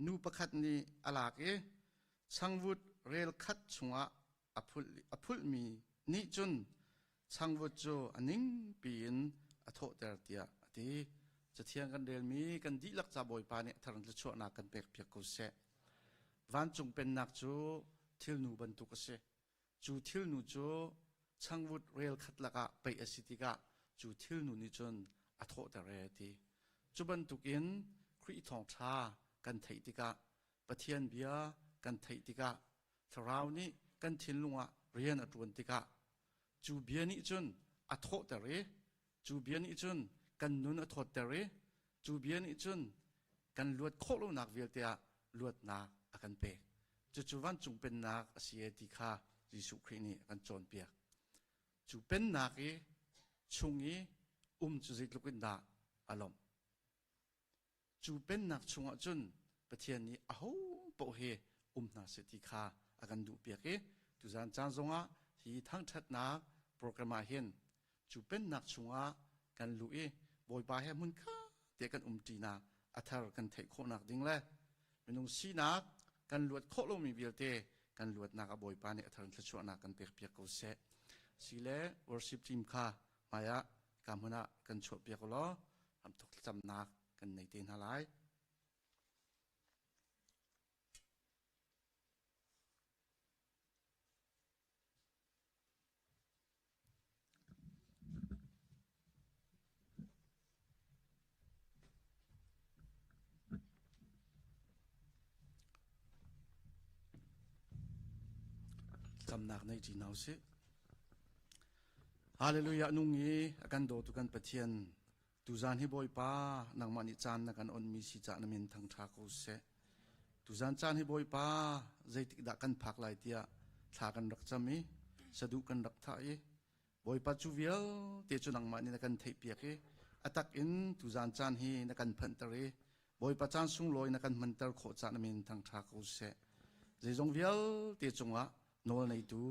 nu pakhat nih a lak i changvut rel khat chungah a phulhmi nih cun changvut cu a ningpi in a thawhter tiah a ti. Cathiang kan relmi kan dihlak ca Bawipa nih a thar in thluachuahnak kan pekpiak ko seh. Vancung pennak cu thilnu bantuk a si. Cu thilnu cu changvut rel khat lakah peih a si tikah cu thilnu nih cun a thawhter e a ti. Cu bantukin Khrih thawngṭha kan theih tikah Pathian bia kan theih tikah Thlarau nih kan thinlung ah rian a ṭuan tikah cu bia nih cun a thawhter i cu bia nih cun kan nun a thawtter i cu bia nih cun kan luat khawh lonak vialte ah luatnak a kan pek. Cucu vancung pennak a si e ti kha Jesuh Khrih nih a kan cawnpiak. Cu pennak i chung i um cu zeitluk in dah a lawmh. Cu pennak chungah cun Pathian nih aho paoh he um hna seh ti kha a kan duhpiak i tuzan caan zongah hi thangṭhatnak program ah hin cu pennak chungah kan luh i Bawipa he hmun kha te kan umṭinak a thar kan theih khawhnak ding le minung sinak kan luat khawh lomi vialte kan luatnak a Bawipa nih a thar in thluachuahnak kan pekpiak ko seh. Sile worship team kha hmaiah ka hmun ah kan chuahpiak u law ramthuk thlacamnak kan nei te hna lai. Thlacamnak nei ṭi hna usih. Hallelujah nung i a kan dawtu kan Pathian tuzan hi Bawipa nangmah nih caan na kan onmi si cah na min thangṭha ko seh. Tuzan caan hi Bawipa zeitik dah kan phak lai tiah thla kan rak cam i saduh kan rak thah i Bawipa cu vialte cu nangmah nih na kan theihpiak i a tak in tuzan caan hi na kan phanhter i Bawipa caan sunglawi na kan hmanter khawh cah na min thangṭha ko seh. Zeizong vialte cungah nawl neitu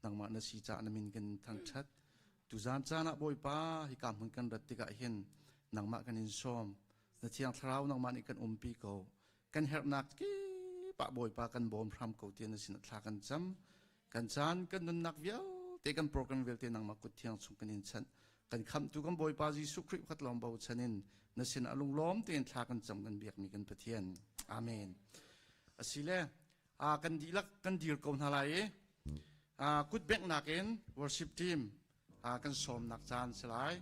nangmah na si caah na min kan thangṭhat. Tuzan caan ah Bawipa hika hmun kan rat tikah hin nangmah kan in sawm. Na Thiang Thlarau nangmah nih kan umpi ko. Kan herhnak kip ah Bawipa kan bawm hram ko tiah na sinah thla kan cam. Kan caan kan nunnak vialte kan program vialte nangmah kut thiang chung kan in chanh. Kan khamhtu kan Bawipa Jesuh Khrih pakhat lawng bochan in na sinah lunglawm tein thla kan cam kan biakmi kan Pathian. Amen. Asile kan dihlak kan dir ko hna lai i kut benghnak in worship team kan sawmnak caan si lai.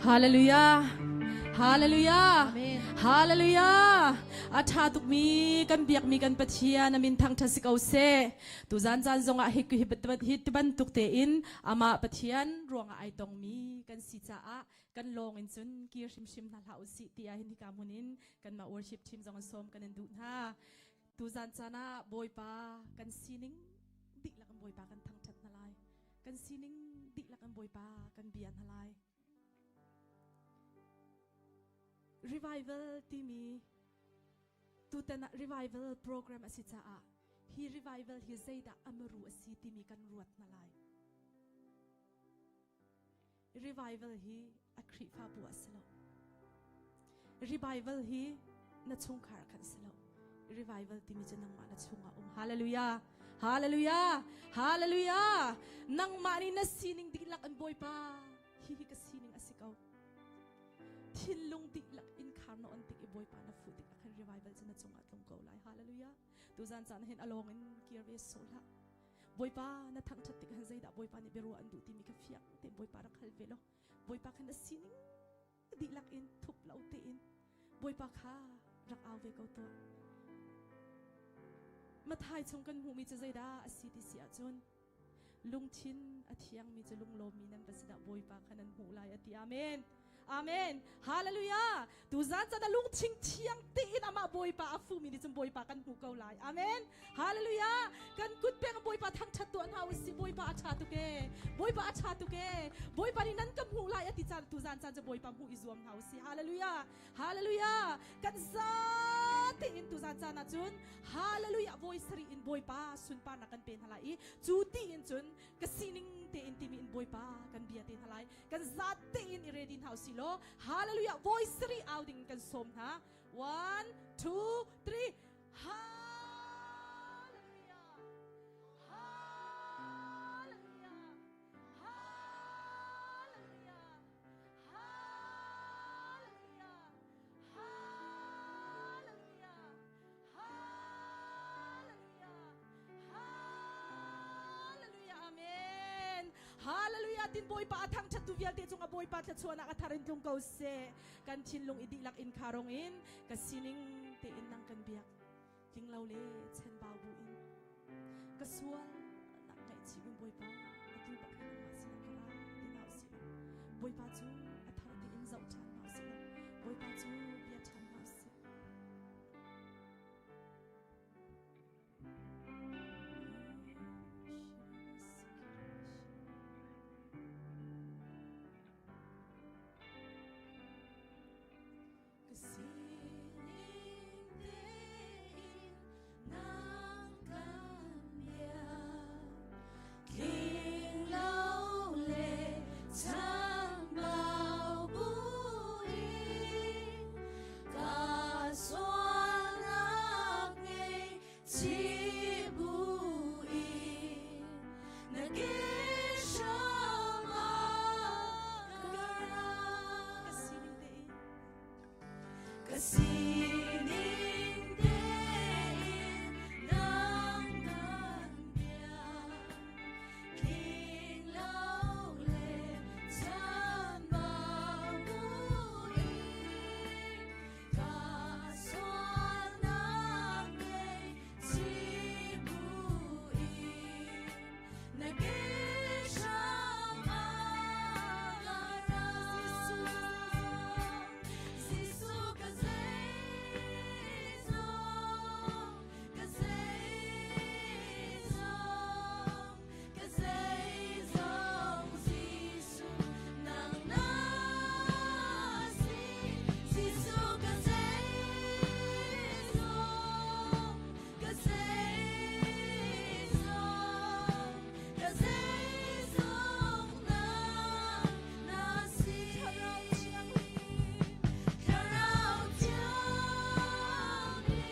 Hallelujah. Hallelujah. Hallelujah. A tha tukmi kan biakmi kan Pathian amin thangthat si ko seh. Tuzan caan zongah hi hi bantuk tein amah Pathian ruangah ai tongmi kan si caah kan lawng in cun kir hrimhrim hna hlah usih tiah hin hika hmun in kanmah worship team zong an sawm kan in duh hna. Tuzan caan ah Bawipa kan sining dihlak in Bawipa kan thangṭhat hna lai. Kan sining dihlak in Bawipa kan bia hna lai. Revival timi tutan ah revival program a si caah hi revival hi zeidah amaru a si timi kan ruat hna lai. Revival hi a Khrihfabu a si lo. Revival hi na chungkhar khan si lo. Revival timi cu nangmah na chungah um. Hallelujah. Hallelujah. Hallelujah. Nangmah nih na sining dihlak in Bawipa hi hi ka sining a si ko. Thinlung dihlak in khar na on tik i Bawipa na fuh tik ah khan revival cu na cungah tlung ko lai. Hallelujah. Tuzan caan hin along in kir ve so hlah. Bawipa na thangṭhat tik han zeidah Bawipa nih biaruah an duh timi kha fiang tein Bawipa rak hal ve law Bawipa kha na sining dihlak in thup lo tein Bawipa kha rak au ve ko tuah. Mathai chung kan hmuhmi cu zeidah a si ti si ahcun lungthin a thiangmi cu lunglawmmi nan va si dah Bawipa kha nan hmuh lai a ti. Amen. Amen. Hallelujah. Tuzan chan a lungthin thiang tein amah Bawipa a fumi nih cun Bawipa kan hmu ko lai. Amen. Hallelujah. Kan kut peng Bawipa thangthat tuah hna usih. Bawipa a tha tuk e. Bawipa a tha tuk e. Bawipa nih nan ka hmuh lai a ti caan tuzan caan cu Bawipa hmuh i zuam hna usih. Hallelujah. Hallelujah. Kan za. tein tuzan caan ah cun hallelujah voi sarih in Bawipa sunparnak kan pe hna lai i cu tiin cun ka sining tein timi in Bawipa kan bia te hna lai. Kan zat tein i ready hna usih law hallelujah voi sarih au ding kan sawm hna. 1 2 3 Hallelujah! Hallelujah! Hallelujah! Hallelujah! Hallelujah! Hallelujah! Hallelujah! Amen. Hallelujah. Tin Bawipa a thangṭhat tu vialte cungah Bawipa thluachuahnak a thar in tlung ko seh. Kan thinlung i dihlak in kharong in ka sining tein nang kan biak. Tling lo le chenbau bu in ka sual nak ngaihchih in Bawipa atu bak hi nangmah sinah ka ra ti hna usih law Bawipa cu a thar tein zoh ṭhan hna usih law Bawipa cu bia ṭhan hna usih. Ka sining tein nang kan biak, tling lo le chambau buin ka sualnak ngei chih buin na ke hram ah ka ra. Ka sining tein Ka sining tein nang kan biak, tling lo le chambau buin ka sualnak ngei chih buin na ke hram ah ka ra. Jesuh ka zeizong, ka zeizong, ka zeizong, Jesuh nang na si. Jesuh ka zeizong, ka zeizong, ka zeizong nang na si. Thlarau Thianghlim, Thlarau Thianghlim,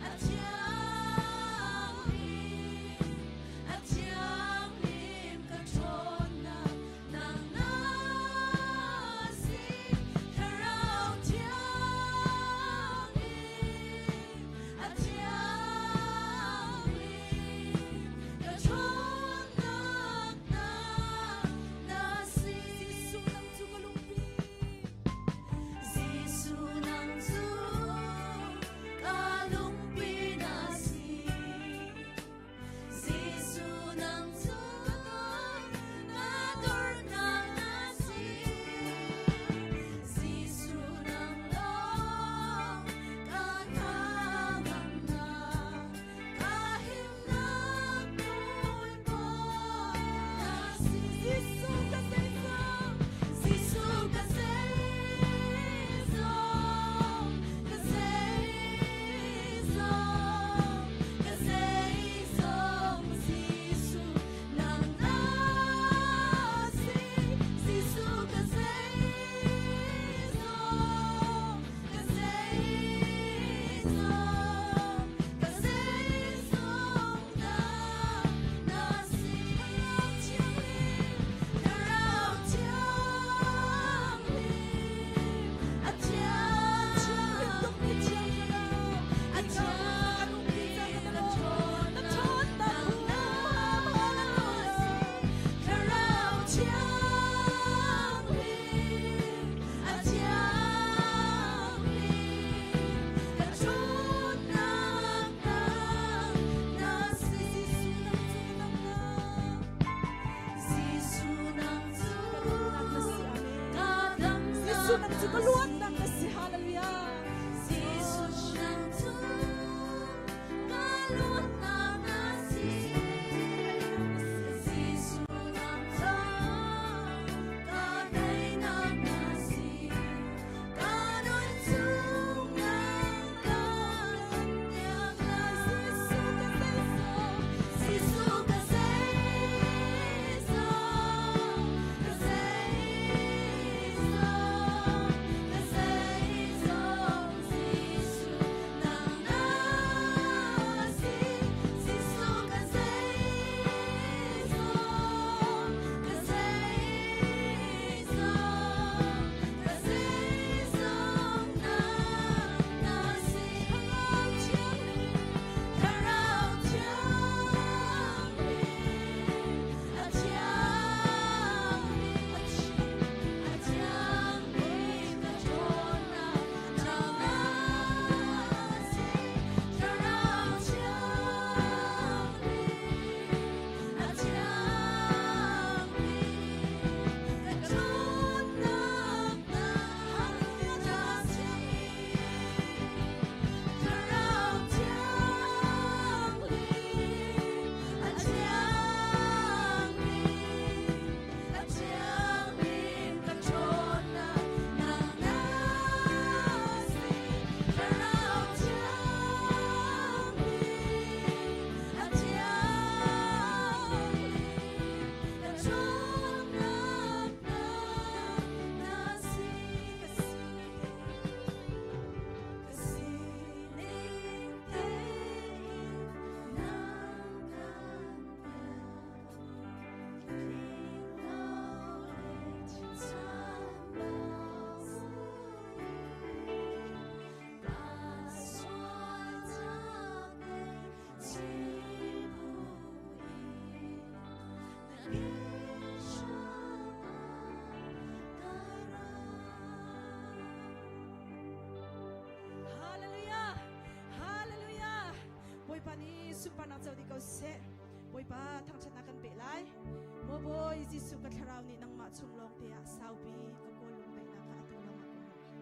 a thianghlim, a thianghlim ka ṭhawnnak nang na si. Thlarau Thianghlim, a thianghlim, ka ṭhawnnak nang na si. Jesuh nang cu ka lungpi. Jesuh nang cu ka lungpi na si. Jesuh nang cu ka dornak na si. Jesuh nang lawng ka hnangamnak, ka himnak Bawipa na si. Jesuh ka zeizong, Jesuh ka zeizong, ka zeizong, ka zeizong, Jesuh nang na si. Jesuh ka zeizong, ka zeizong, ka zeizong nang na si. Thlarau Thianghlim, a thianghlim, a thianghlim, ka ṭhawnnak nang na si. Thlarau Thianghlim, a thianghlim, ka ṭhawnnak nang na si. Jesuh nang cu ka damnak Jesuh nang cu ka luatnak na si. Hallelujah. Jesuh nang cu ka luatnak na si. Jesuh nang cu ka teinak na si. Ka nun chung nang Bawi Jesuh ka thlarau nih nangmah chung lawng te ah saupi ka kawl lungdaihnak kha atu lawng ah ka hmuh.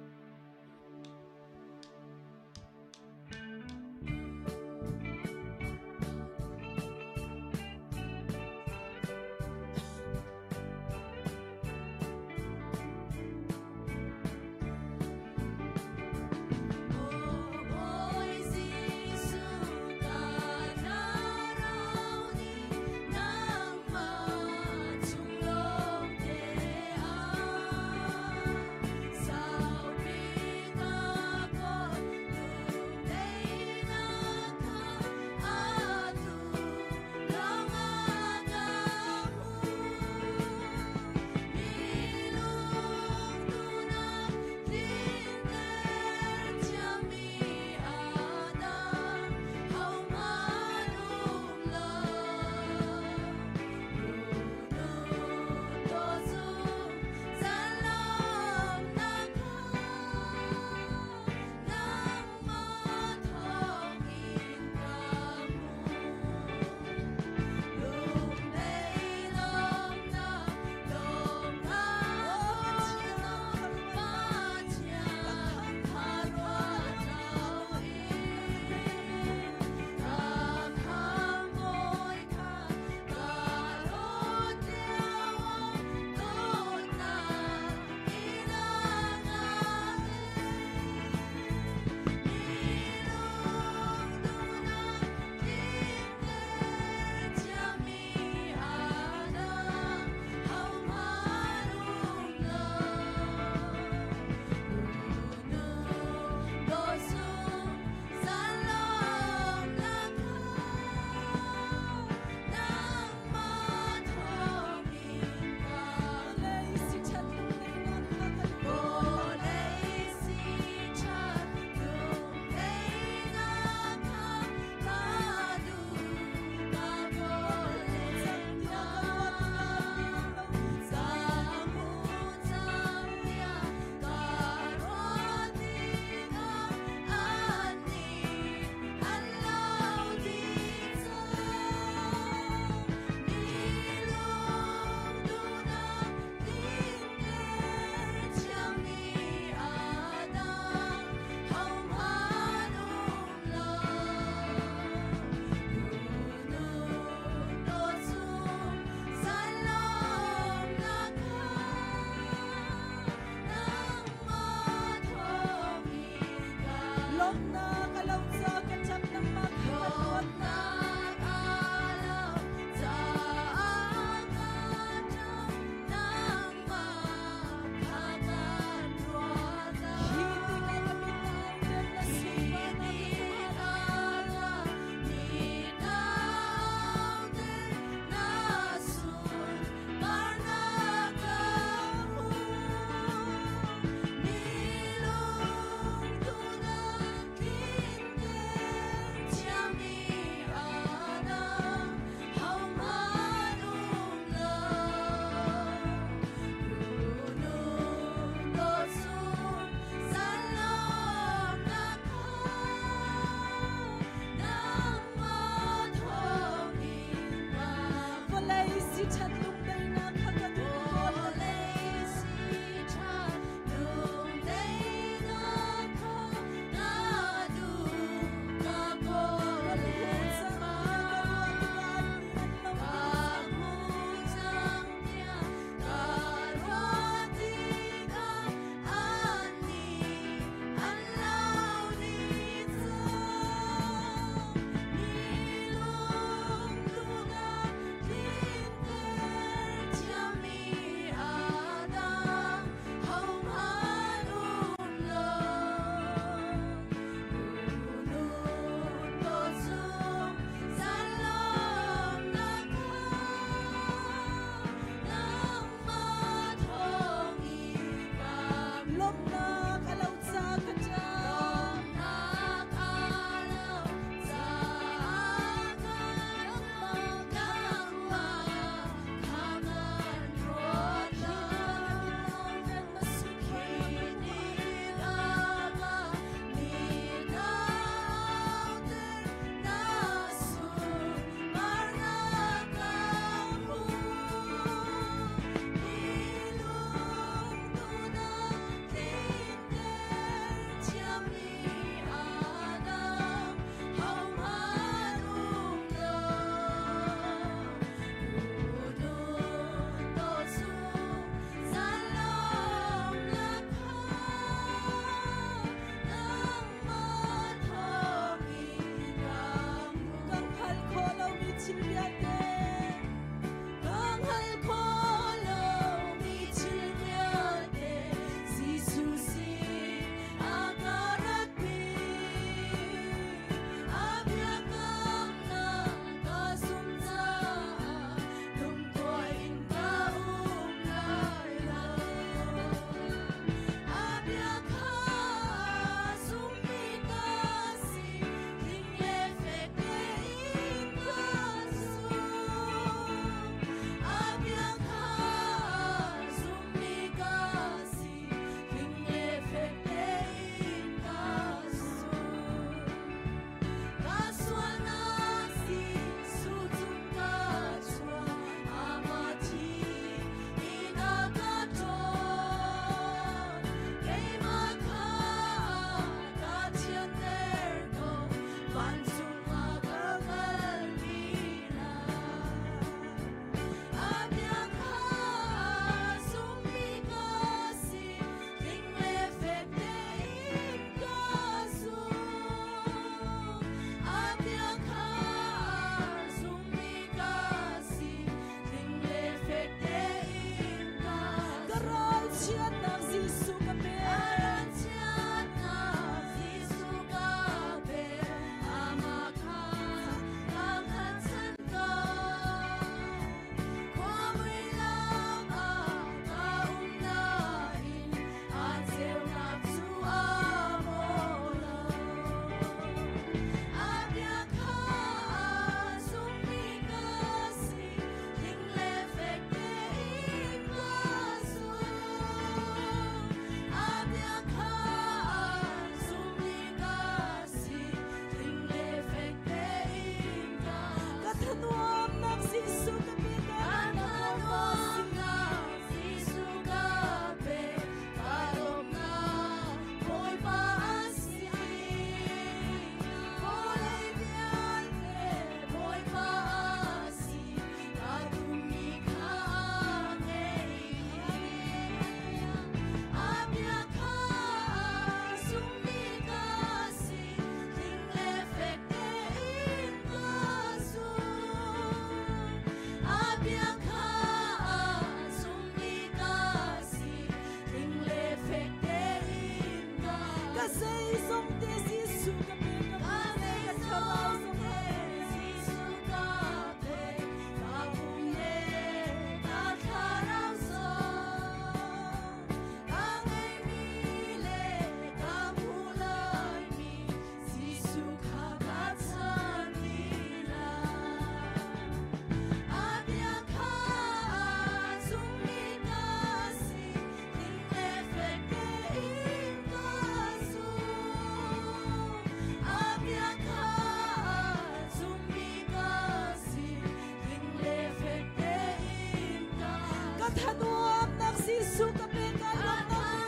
Thanuamnak Jesuh ka pe ka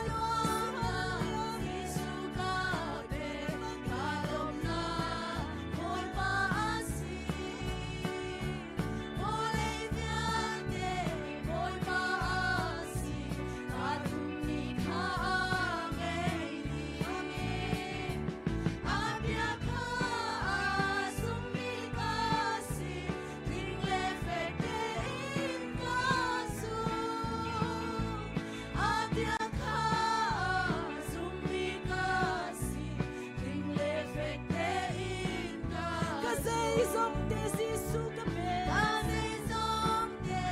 lawmnak Jesuh ka pe ka lawmnak Bawipa a si. Vawlei vialte Bawipa a si. Ka tummi kha a ngei dih. A bia kha a zummi ka si. Tling le fek tein ka zum. A bia kha a zummi ka si. Tling le fek tein ka Ka zeizong te Jesuh ka pe. Ka zeizong te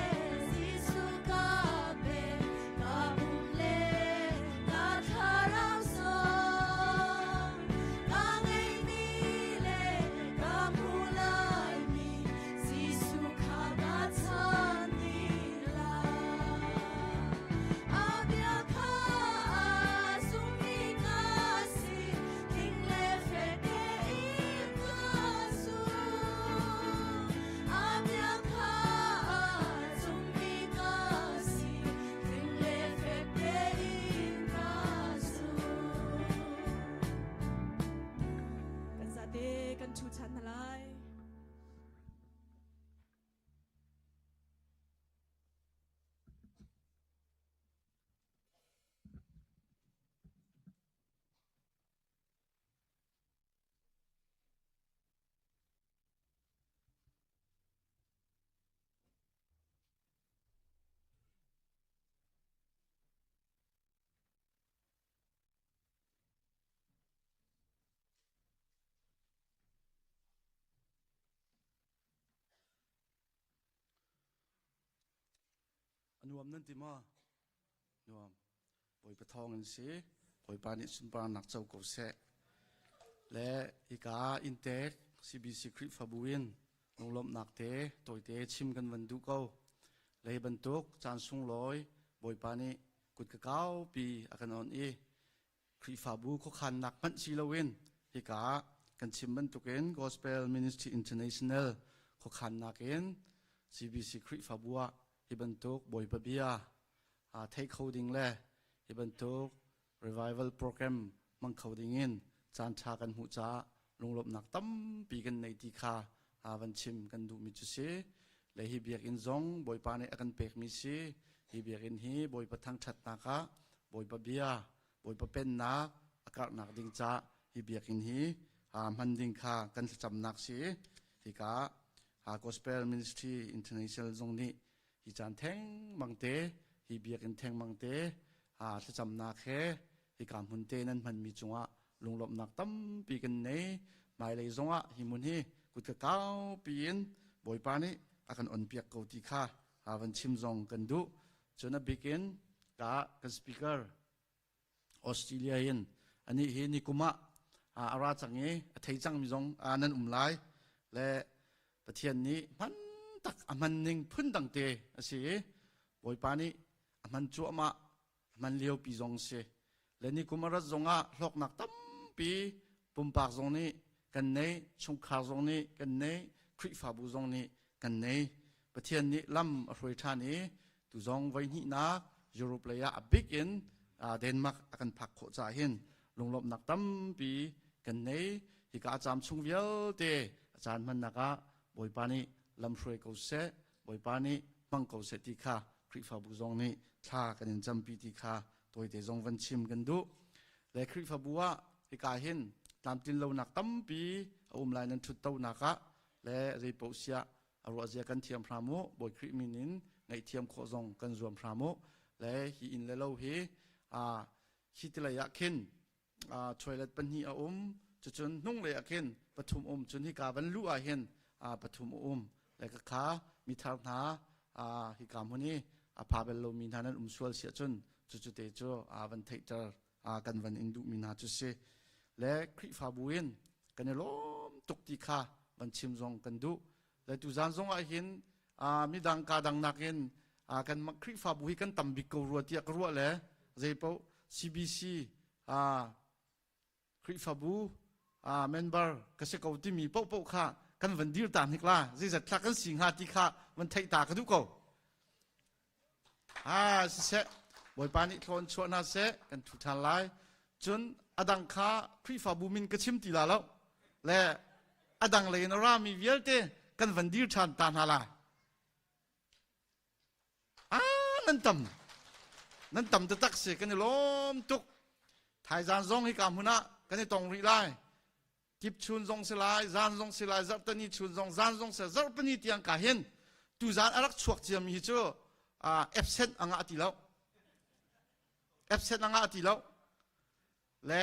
Jesuh ka pe. Ka pum le ka thlarau zong. Ka ngeihmi le ka hmuh laimi Jesuh kha ka chan dih lai. A bia kha a zummi ka si, tling le fek tein ka zum. A bia kha a zummi ka si, tling le fek tein ka zum. Kan zate kan ṭhu ṭhan hna lai. A nuam nan ti maw? Nuam. Bawipa thawng in si. Bawipa nih sunparnak co ko seh. Le hika inntek CBC Khrihfabu in lunglawmhnak te tawite chim kan van duh ko. Le hi bantuk caan sunglawi Bawipa nih kut ka kaupi a kan on i Khrihfabu khuakhannak hmanh si loin hika kan chim bantukin Gospel Ministry International khuakhannak in CBC Khrihfabu ah hi bantuk Bawipa bia thei kho ding le hi bantuk revival program hmang kho ding in caan ṭha kan hmuh caah lunglawmhnak tampi kan nei ti kha van chim kan duhmi cu si. Le hi biakinn zong Bawipa nih a kan pekmi si. Hi biakinn hi Bawipa thangṭhatnak ah Bawipa bia, Bawipa pennak a karhnak ding caah hi biakinn hi hman ding kha kan thlacamnak si. Hika Gospel Ministry International zong nih hi caan thengmang te hi biakinn thengmang te thlacamnak he hika hmun te nan hmanmi cungah lunglawmhnak tampi kan nei. Hmailei zongah hi hmun hi kut ka kaupi in Bawipa nih a kan onpiak ko ti kha van chim zong kan duh. Cun a bik in ka kan speaker Australia in anih hi nikum ah a ra cang i a thei cangmi zong nan um lai le Pathian nih hman tak a hman ning phun dang te a si i Bawipa nih a hman cuahmah a hman liopi zong si le nikum a rat zongah hlawknak tampi pumpak zong nih kan nei chungkhar zong nih kan nei Khrihfabu zong nih kan nei Pathian nih lam a hruai ṭhan i tu zong voi hnihnak Europe lei ah a bik in Denmark a kan phak khawh caah hin lunglawmhnak tampi kan nei. Hika a caam chung vialte a caan hmannak ah Bawipa nih lam hruai ko seh, Bawipa nih hmang ko seh ti kha Khrihfabu zong nih thla kan in campi ti kha tawite zong van chim kan duh. Le Khrihfabu ah hika hin tlamtlin lonak tampi a um lai nan ṭhut tonak ah le zeipaoh siah a ruahzia kan thiam hram u. Bawi Khrih min in ngaihthiam khawh zong kan zuam hram u. Le hi inn le lo hi hi tilei ah khin toilet pahnih a um. Cucun hnunglei ah khin pathum um. Cun hika van luh ah hin pathum a um. Le ka kha mithar hna hika hmun i a pha bel lomi hna nan um sual si ahcun cucu te cu van theihter kan van in duhmi hna cu si. Le Khrihfabu in kan i lawm tuk ti kha van chim zong kan duh. Le tuzan zong ah hin midang ka dang nakin kan Khrihfabu hi kan tam bik ko rua tiah ka ruah le zeipaoh CBC Khrihfabu member ka si ko timi paohpaoh kha kan van dir ta hnik la zeizat thla kan si hnga ti kha van theih ta ka duh ko. Ah siseh Bawipa nih thlawn chuah hna seh kan thu ṭhan lai. Cun a dang kha Khrihfabu min ka chim ti la lo. Le a dang lei in a rami vialte kan van dir ṭhan ta hna lai. Ah nan tam. Nan tam taktak si kan i lawm tuk. Thaizan zong hi ka hmun ah kan i tong rih lai. Kip chun zong si lai, zan zong si lai, zarhtani chun zong, zan zong si, zarhpini tiang ka hin tuzan a rak chuak ciami hi cu absent a ngah ti lo. Absent a ngah ti lo. Le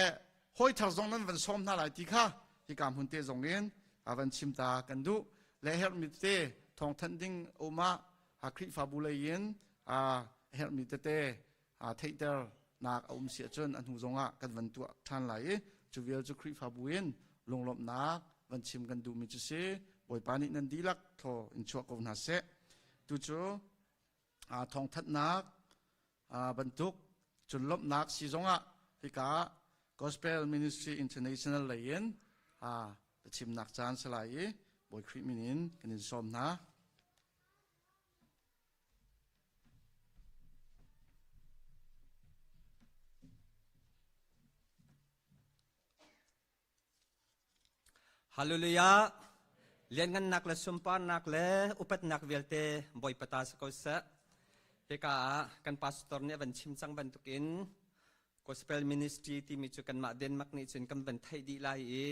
hawi thar zong nan van sawm hna lai ti kha hika hmun te zong in a van chim ta kan duh. Le herhmi tete thawngthanh ding um ah Khrihfabu lei in herhmi tete theihter nak a um si ahcun a hnu zongah kan van tuah ṭhan lai i cu vial cu Khrihfabu in lunglawmhnak van chim kan duhmi cu si. Bawipa nih nan dihlak thaw in chuah ko hna seh. Tu cu thawngthanhnak bantuk cun lawmhnak si zongah hika Gospel Ministry International lei in chimnak caan si lai i Bawi Khrih min in kan in sawm hna. Hallelujah! Lianngannak le sunparnak le upatnak vialte Bawipa ta si ko seh. Hika ah kan pastor nih a van chim cang bantukin Gospel Ministry timi cu kanmah Denmark nih cun kan van theih dih lai i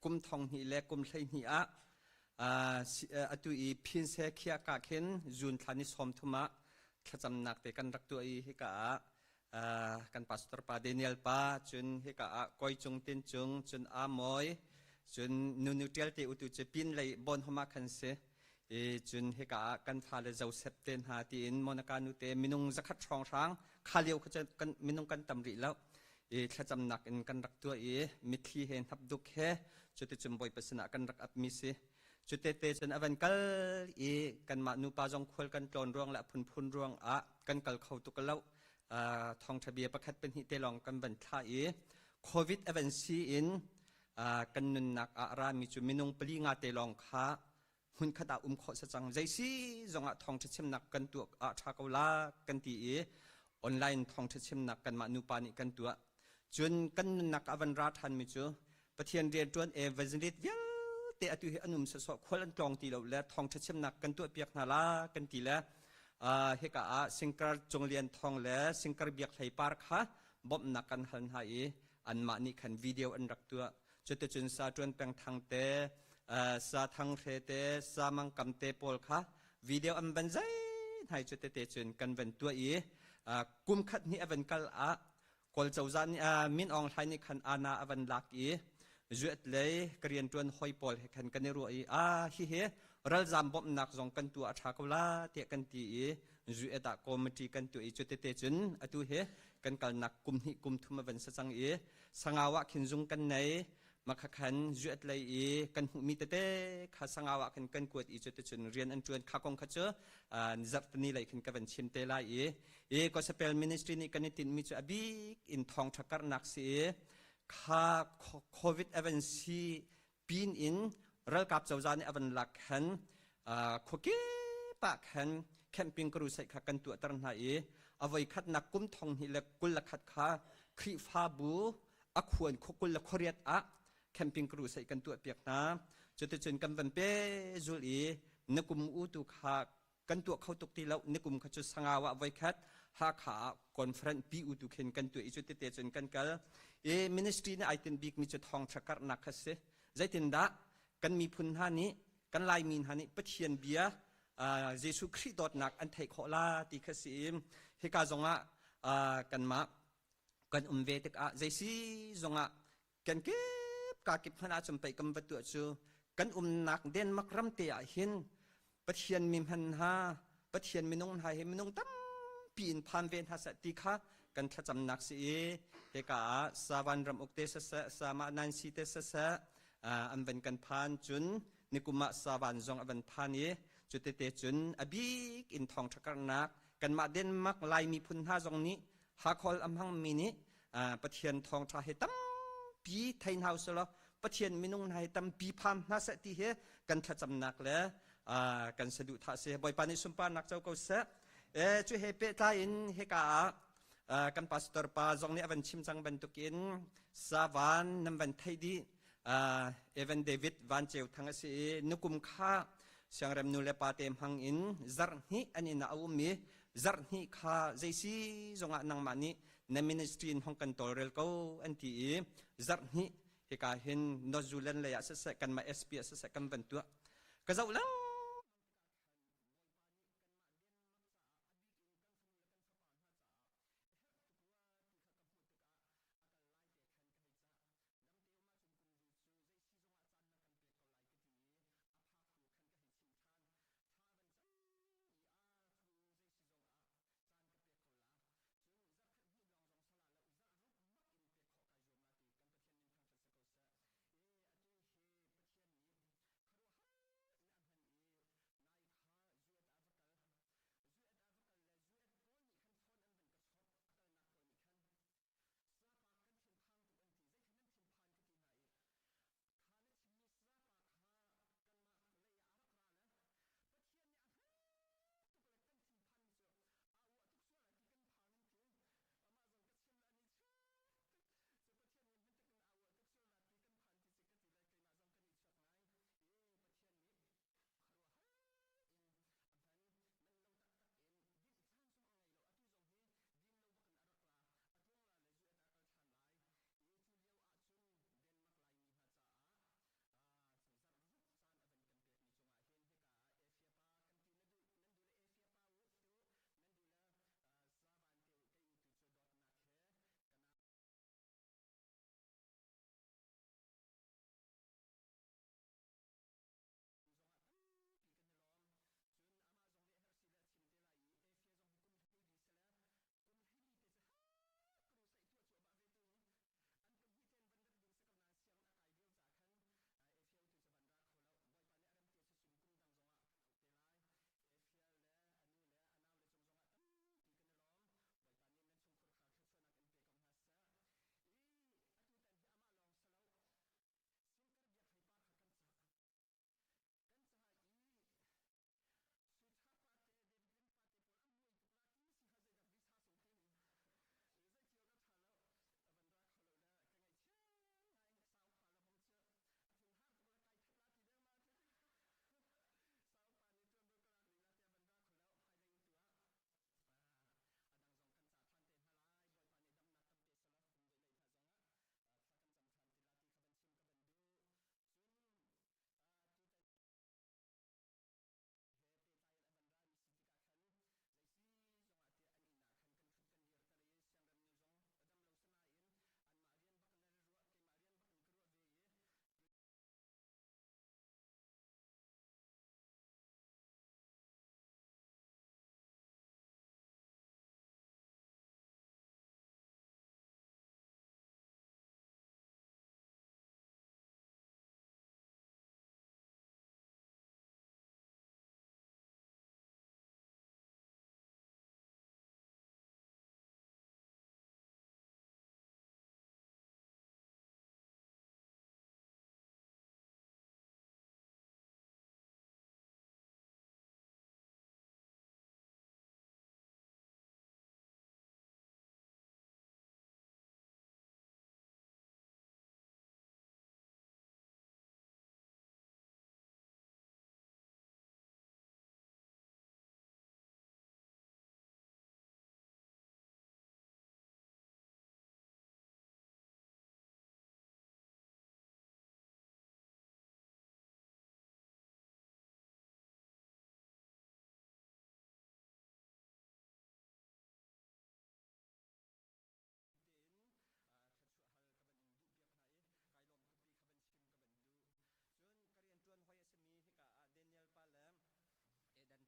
kum thong hnih le kum 12 ah atu i Phinse khiah ka khin June thla ni 30 ah thlacamnak te kan rak tuah i hika ah kan pastor pa Daniel pa cun hika ah Koi Cung Tin Cung cun Amoy cun Nunu Tial te utu cu pin lei bon homa khan si i cun hika ah kan fale Joseph te hna tiin Monica nu te minung zakhat hrawng hrang kha lio kha kan minung kan tam rih lo i thlacamnak in kan rak tuah i mitthli he hnapduk he cuticun Bawipa sinah kan rak apmi si cutete cun a van kal i kanmah nupa zong khual kan tlawn ruang le a phunphun ruang ah kan kal kho tuk lo thawngṭha bia pakhat pahnih te lawng kan van thlah i covid a van si in kan nunnak ah a rami cu minung pali nga te lawng kha hmunkhat ah um khawh sa cang zeisi zongah thawngṭha chimnak kan tuah ah ṭha ko la kan ti i online thawngṭha chimnak kanmah nupa nih kan tuah cun kan nunnak ah van ra ṭhanmi cu Pathian rianṭuan evangelist vialte atu hi an um sawsawh khual an tlawng ti lo le thawngṭha chimnak kan tuah piak hna la kan ti le hika ah Singkar Cung Lian Thawng le Singkar Biak Hlei Par kha bawmhnak kan hal hna i anmah nih khan video an rak tuah Cuticun sa ṭuan peng thang te, sa thang hre te, sa mangkam te pawl kha video an van zei hnai cu tete cun kan van tuah i kum khat hnih a van kal ah Kawl cozah nih Min Aung Hlaing nih khan ana a van lak i zuet lei ka rianṭuan hoi pawl he khan kan i ruah i a hihi ralzam bawmhnak zong kan tuah a ṭha ko la tiah kan ti i zuet ah committee kan tuah i cu tete cun atu hi kan kalnak kum hnih kum thum a van sa cang i Sangau ah khin zung kan nei makha khan zuat lei i kan hmuhmi tete kha Sangau ah khan kan kuat i cuticun rian an ṭuan kha kong kha cu zarhtini lei khin ka van chim te lai i i Gospel Ministry nih kan i tinhmi cu a bik in thawngṭha karhnak si i kha COVID a van si pin in ralkap cozah nih a van lak khan khuakip ah khan camping crusade kha kan tuahter hna i a voikhatnak kum thong hnih le 21 kha Khrihfabu a khuan khua 28 ah camping crusade kan tuahpiak hna. Cuticun kan van pe zul i na kum u tu kha kan tuah kho tuk ti lo nikum kha cu Sangau ah voikhat Hakha ah conference pi u tu khin kan tuah i cu tete cun kan kal i ministry nih ai tinh bik mi cu thawngtha karhnak kha si zeitindah kan miphun hna nih kan Laimi hna nih Pathian bia Jesuh Khrih dawtnak an theih khawh la ti kha si i hika zongah kanmah kan um ve tikah zeisi zongah kan kip ka kip hmanh ahcun pei kan va tuah cu kan umnak Denmark ram te ah hin Pathian mi hman hna Pathian minung hna hi minung tampi in phan ve hna seh ti kha kan thlacamnak si i hika ah Savan ram uk te siseh Sama Nancy te siseh an van kan phan cun nikum ah Savan zong a van phan i cutete cun a bik in thawngṭha karhnak kanmah Denmark Lai miphun hna zong nih Hakhol a hmangmi nih Pathian thawngṭha hi tampi thei hna usih Pathian minung hna hi tampi pham hna seh ti hi kan thlacamnak le kan saduhthah si. Bawipa nih sunparnak co ko seh. E cu he pehtlai in hika ah kan pastor pa zong nih a van chim cang bantukin savan nan van theih dih. Evan David Van Ceu Thang a si i nukum kha siangrem nu le pa te hmang in zarh hnih an inn ah a um i zarh hnih kha zeisi zongah nangmah nih na ministry in hong kan tawlrel ko an ti i zarh hnih hika hin North Zealand lei ah siseh kanmah SP ah siseh kan van tuah ka zoh lang.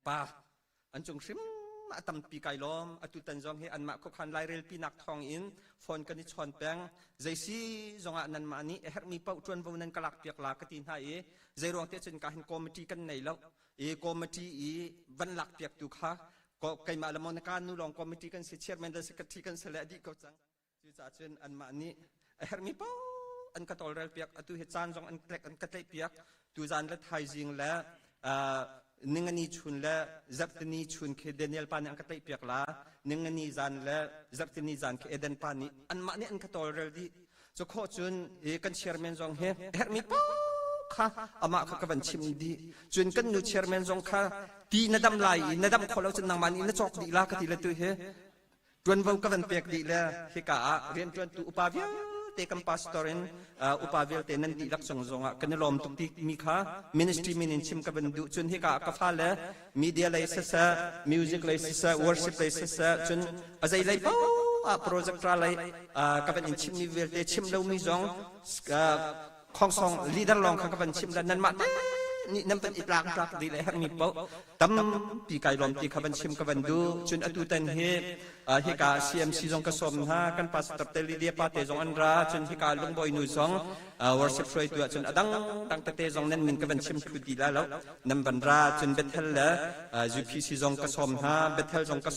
Pa an cung hrim a tampi kai lawm. Atu tan zong hi anmah khuakhan lairelpi nak thawng in phone kan i chawn peng. Zeisi zongah nanmah nih a herhmi paoh ṭuanvo nan ka lak piak la ka ti hna i zeiruang te cun ka hin committee kan nei lo i committee i van lak piak tu kha keimah le Monica nu lawng committee kan si, chairman le secretary kan si le a dih ko cang. Cucaah cun anmah nih a herhmi paoh an ka tawlrel piak. Atu hi caan zong an tlek an ka tlaih piak. Tuzan le thaizing le. Ningani chun le zarhtini chun khi Daniel pa nih an ka tlaih piak la. Ningani zan le zarhtini zan khi Eden pa nih anmah nih an ka tawlrel dih. Cu khawh cun i kan chairman zong hi herhmi paoh kha amah kha ka van chim dih. Cun kan nu chairman zong kha ti na dam lai i na dam khawh lo cun nangmah nih na cawk dih la ka ti le tu hi Ṭuanvo ka van pek dih le hika ah rianṭuantu upa vialte kan pastor in upa vialte nan dihlak cung zongah kan i lawm tuk mi kha ministry min in chim ka van duh. Cun hika ah ka fale media lei siseh, music lei siseh, worship lei siseh, cun a zei lei paoh ah project ra lei ka van in chimmi vialte chim lomi zong khongsong leader lawng kha ka van chim le nanmah te nih nan van i tlak tlak dih le herhmi paoh tampi kai lawm ti kha van chim ka van duh. Cun atu tan hi hika CMC zong ka sawm hna, kan pastor te Lydia pa te zong an ra, cun hika lungbawi nu zong worship hruaitu ah cun a dang dang tete zong nan min ka van chim thlu ti la lo, nan van ra. Cun Bethel le UPC zong ka sawm hna, Bethel zong ka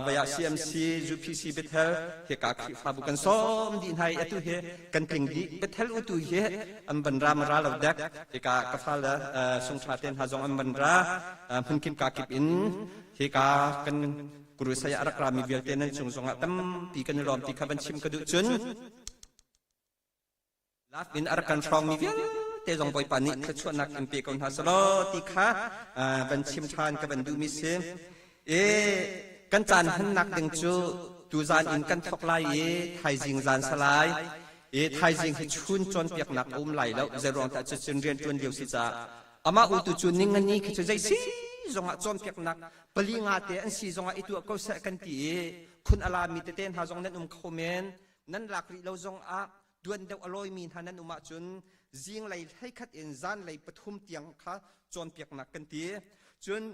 vaya CMC UPC Bethel hika Khrihfabu kan sawm dih hna i atu hi kan tling dih. Bethel utu hi an van ra ma ra lo dek, hika ka fale sungthla te hna zong an van ra, hmunkip ka kip in hika kan guru saya a rak rami vialte nan cung zongah tampi kan i lawm ti kha van chim ka duh. Cun lak in a rak kan hrawngmi vialte zong Bawipa nih thluachuahnak in pe ko hna selaw ti kha van chim ṭhan ka van duhmi si. E kan caan hmannak ding cu tuzan in kan thawk lai i thaizing zan salai i thaizing hi chun cawnpiaknak a um lai lo, zeiruang tah cucun rian ṭuan lio si caah. Amah utu cu ningani khi cu zei si zongah cawnpiaknak pali nga te an si zongah i tuah ko seh kan ti i khun a lami tete hna zong nan um kho men. Nan lak rih lo zongah tuan deuh a lawimi hna nan um ahcun zinglei 11 in zanlei 3 tiang kha cawnpiaknak kan ti. Cun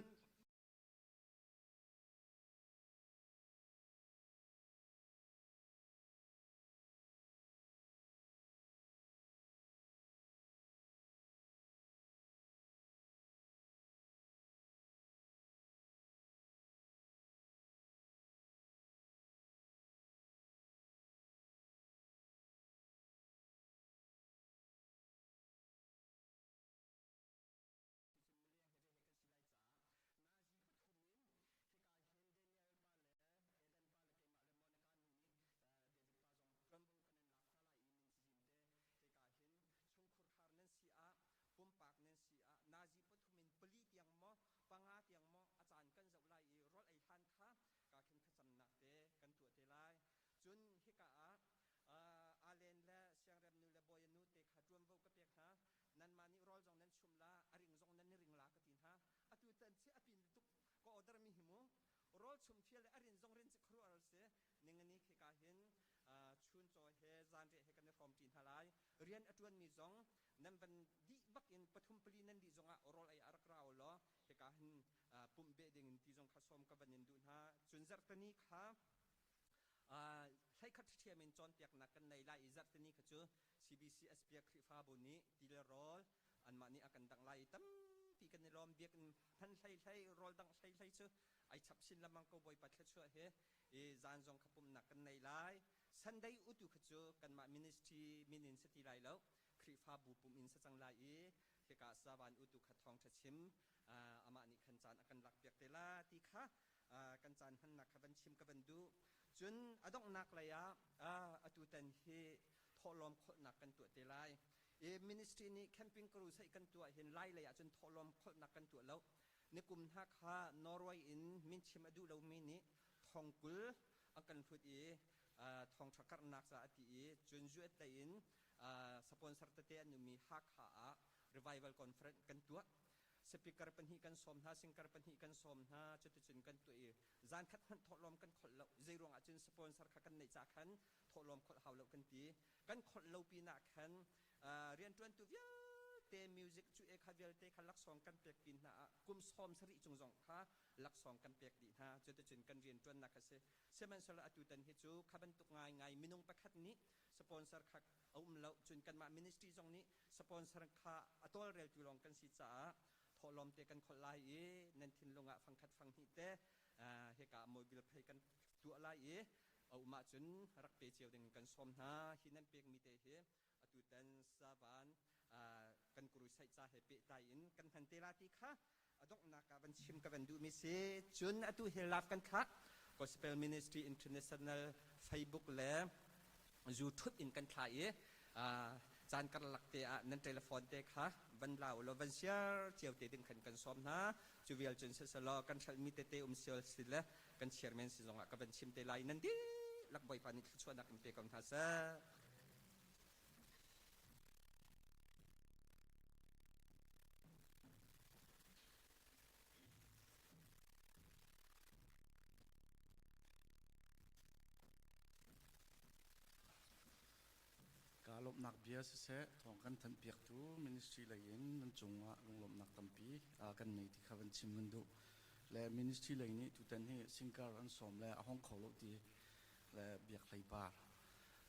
Pumpak nan si ah nazi 3 in 4 tiang maw 5 tiang maw a caan kan zoh lai i rawl ei hlan kha ka khin thlacamnak te kan tuah te lai. Cun hika ah Alen le Siangrem nu le Bawi nu te kha ṭuanvo ka pek hna. Nanmah nih rawl zong nan chumh la, a ring zong nan i ring la ka ti hna. Atu tan si a pin tuk ka order mi hi mu. Rawl chum fial le a rin zong rin si khuaruahar si. Ningani khika hin chuncaw he zanriah he kan i hrawm ṭi hna lai. Rian a ṭuanmi zong nan van dih bak in 3 4 nan dih zongah rawl ei ah rak ra u law hika hin pumh beh ding in ti zong kha sawm ka van in duh hna. Cun zarhteni kha 11 ṭhiam in cawnpiaknak kan nei lai i zarhteni kha cu CBCS Biak Khrihfabu nih ti le rawl anmah nih a kan dangh lai i tampi kan i lawm. Biakinn hman hlei hlei rawl dangh hlei hlei cu ai chap sin lamang ko Bawipa thluachuah he i zan zong kha pumhnak kan nei lai. Sunday utu kha cu kanmah ministry min in si ti lai lo, Khrihfabu pum in si cang lai i hika savan utu kha thawngṭha chim amah nih khan caan a kan lak piak te la ti kha kan caan hmannak kha van chim ka van duh. Cun a donghnak lei ah atu tan hi thawhlawm kholhnak kan tuah te lai i ministry nih camping crusade kan tuah hin lai lei ah cun thawhlawm kholhnak kan tuah lo. Nikum hna kha Norway in min chim a duh lomi nih 20,000 a kan hlut i thawngṭha karhnak ca a ti i cun US lei in sponsor tete an ummi Hakha ah revival conference kan tuah. Speaker pahnih kan sawm hna, singer pahnih kan sawm hna, cuticun kan tuah i zan khat hmanh thawhlawm kan kholh lo. Zei ruangah cun sponsor kha kan neih ca khan thawhlawm kholh hau lo kan ti. Kan kholh lo pinah khan rianṭuantu vialte music cu e kha vialte kha laksawng kan pek pin hna ah kum 70 cung zong kha laksawng kan pek dih hna. Cuticun kan rianṭuannak a si. Sihmanhsehlaw atu tan hi cu kha bantuk ngaingai minung pakhat nih sponsor kha a um lo. Cun kanmah ministry zong nih sponsor kha a tawlreltu lawng kan si caah thawhlawm te kan kholh lai i nan thinlung ah fangkhat fanghnih te hika mobile pay kan tuah lai i a um ahcun rak pe cio ding kan sawm hna. Hi nan pekmi te hi atutan savan. kan crusade ca he pehtlai in kan hman te la ti kha a donghnak ah van chim ka van duhmi si. Cun atu hi live kan thlah Gospel Ministry International Facebook le YouTube in kan thlah i caan karlak te ah nan telephone te kha van la u law van share cio te ding khan kan sawm hna. Cu vial cun siselaw kan hrelhmi tete um sial si le kan chairman si zongah ka van chim te lai. Nan dihlak Bawipa nih thluachuahnak in pe ko hna seh. Ka lawmhnak bia siseh, thawng kan thanhpiaktu ministry lei in nan cungah lunglawmhnak tampi kan nei ti kha van chim kan duh. Le ministry lei nih tutan hi singkar an sawm le a hong kho lo ti le biak hlei par.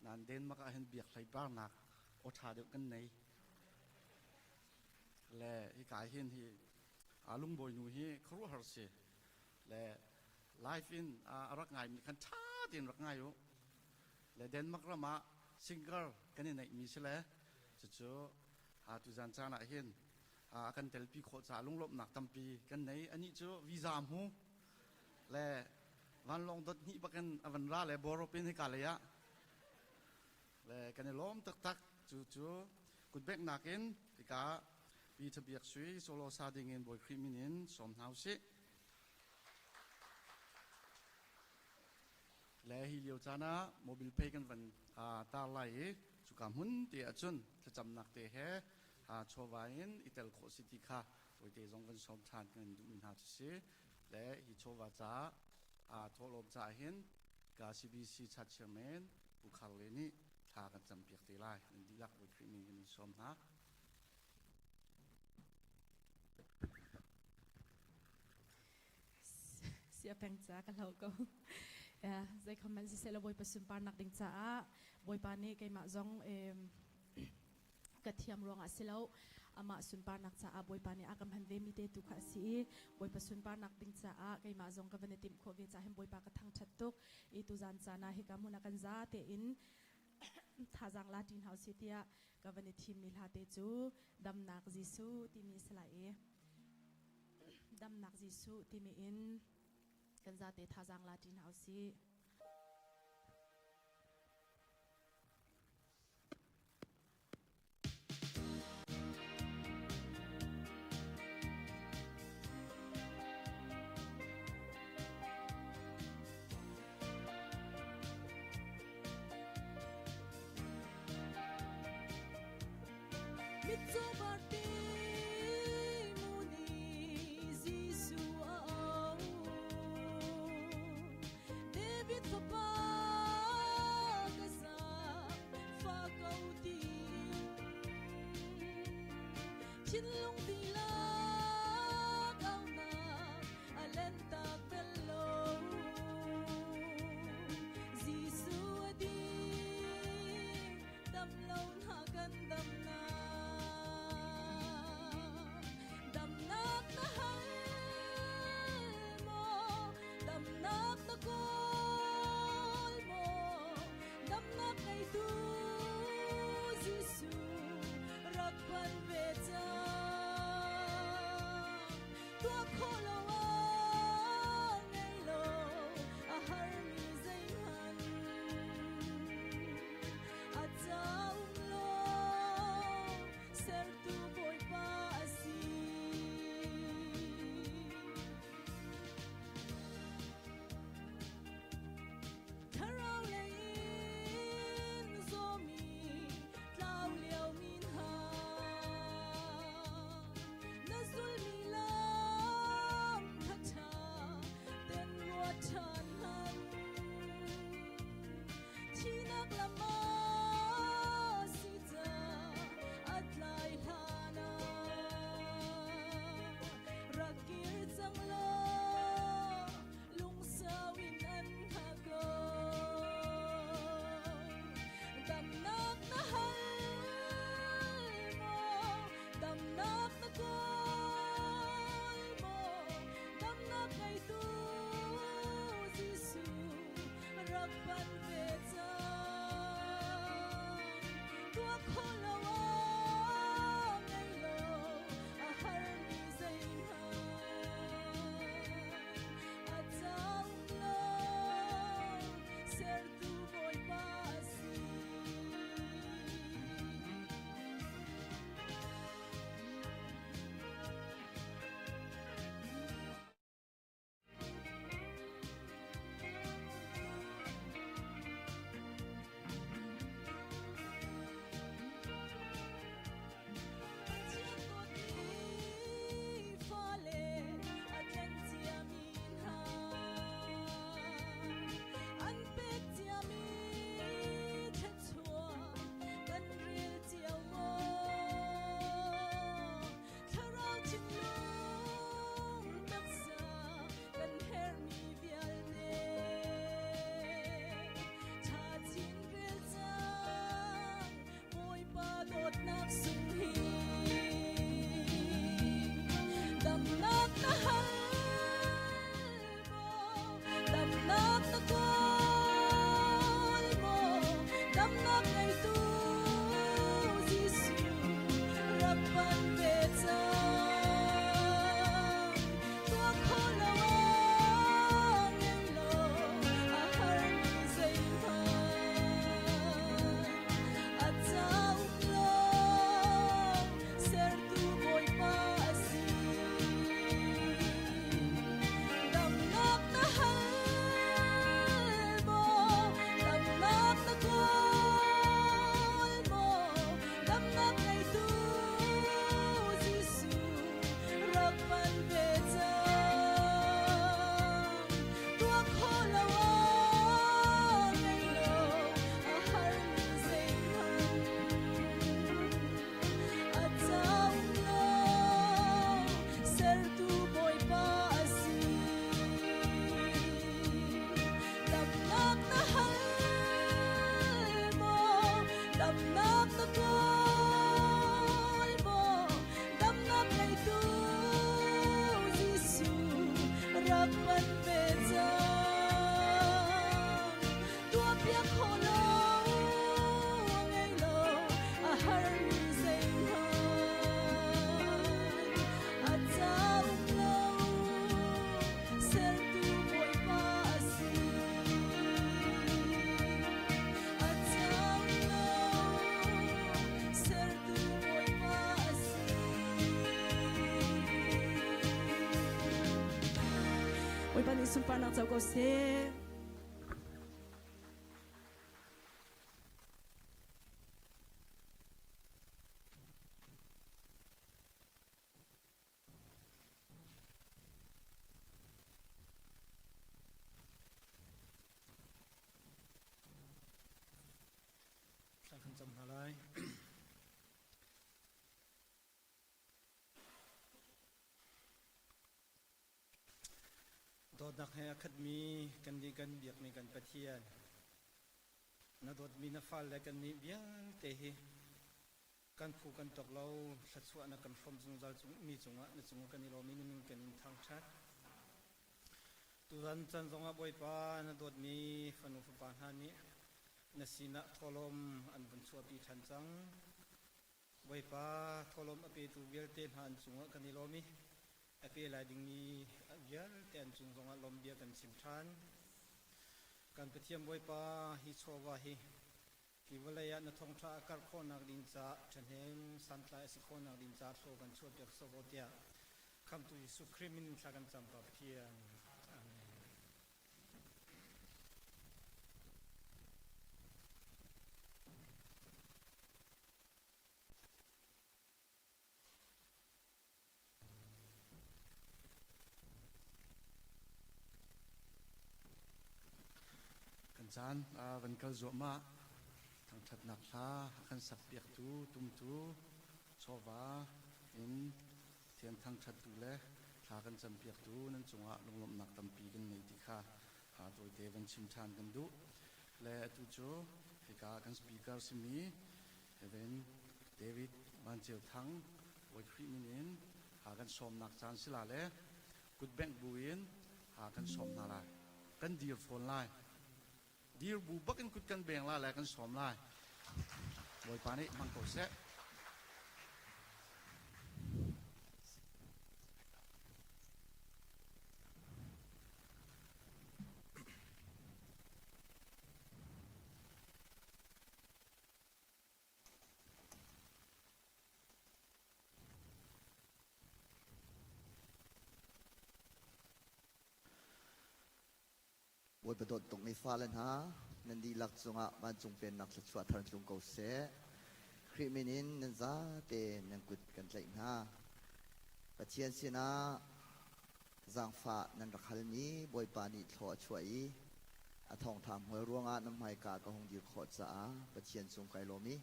Nan Denmark ah hin biak hlei par nak aw ṭha deuh kan nei. Le hika hin hi lungbawi nu hi khuaruahhar si. Le live in a rak ngaimi khan ṭha tein rak ngai u. Le Denmark ram ah singer kan i neihmi si le cucu tuzan caan ah hin a kan telpi khawh caah lunglawmhnak tampi kan nei. Anih cu visa hmu le vanlawng dot hnih bakin a van ra le Borup in hika lei ah le kan i lawm taktak. Cu cu kutbeknak in hika Pi Tha Biak Sui solo sa ding in Bawi Khrih min in sawm hna usih. Le hi lio caan ah mobile pay kan van tar lai i cuka hmun te ahcun thlacamnak te he chawva in i tel khawh si ti kha tawite zong van sawm ṭhan kan duhmi hna cu si. Le hi chawva ca thawhlawm caah hin ka CBC chat chairman Pu Khar Le nih thla kan campiak te lai. Nan dihlak Bawi Khrih min kan in sawm hna. Sia peng ca ka hlo ko. Zei comment si seh Bawipa sunparnak ding caah Bawipa nih keimah zong ka thiam ruangah si lo amah sunparnak caah Bawipa nih a ka hman ve mi te tu kha a si i Bawipa sunparnak ding caah keimah zong ka van i timh khawh ve caah hin Bawipa ka thangṭhat tuk i tuzan caan ah hika hmun ah kan za tein thazaang la ṭi hna usih tiah ka van i thimmi hla te cu Damnak Jesuh timi a si lai i Damnak Jesuh timi in kan zate thazaang la ṭi hna usih. Mitcaw Bartimu nih Jesuh a auh. David fapa ka zaangfah ko tiin thinlung dihlak aunak a lentak bel lo. Jesuh a ding, dam lo hna kan damnak. Damnak na hal maw? Damnak na kawl maw? Damnak ngeitu Jesuh rak phan ve cang. rak pan ve cang. Tuahpiak khawh lo a ngei lo, a harmi zeihmanh. A cauk lo, sertu Bawipa a si. A cauk lo, sertu Bawipa a si. Bawipa nih sunparnak co ko seh. Thla kan cam hna lai. Dawtnak he a khatmi kan nih kan biakmi kan Pathian, na dawtmi na fale kan nih vialte hi kan phu kan tawk lo, thluachuah na kan hrawm zungzal mi cungah na cungah kan i lawm i na min kan in thangṭhat. Tuzan chan zongah Bawipa na dawtmi fanu fapa hna nih na sinah thawhlawm an vun chuahpi ṭhan cang. Bawipa thawhlawm a petu vialte hna an cungah kan i lawm i a pe lai dingmi vialte an cung zongah lawmhbia kan chim ṭhan. Kan Pathian Bawipa hi chawva hi hi vawlei ah na thawngṭha a karh khawhnak ding caah ṭhahnem santlai a si khawhnak ding caah thlaw kan chuahpiak sawh ko tiah Khamhtu Jesuh Khrih min in thla kan cam Pa Pathian. Amen. Kan caan van kal zuahmah. Thangṭhatnak hla a kan sakpiaktu tumtu chawva in Pathian thangṭhattu le thla kan campiaktu nan cungah lunglawmhnak tampi kan ngei ti kha tawite van chim ṭhan kan duh. Le atu cu hika kan speaker simi Rev. David Van Ceu Thang Bawi Khrih min in kan sawmnak caan si la le kutbengh bu in kan sawm hna lai. Kan dir fawn lai. Dir bu bak in kut kan beng la le kan sawm lai. Bawipa nih hmang ko seh. Bawipa dawt tukmi fale hna, nan dihlak cungah vancung pennak thluachuah thar tlung ko seh. Khrih min in nan zate nan kut kan tlaih hna. Pathian sinah zaangfah nan rak halmi Bawipa nih thlaw a chuah i a thawngṭha hmual ruangah nan hmaika ka hung dir khawh caah Pathian cung kai lawm i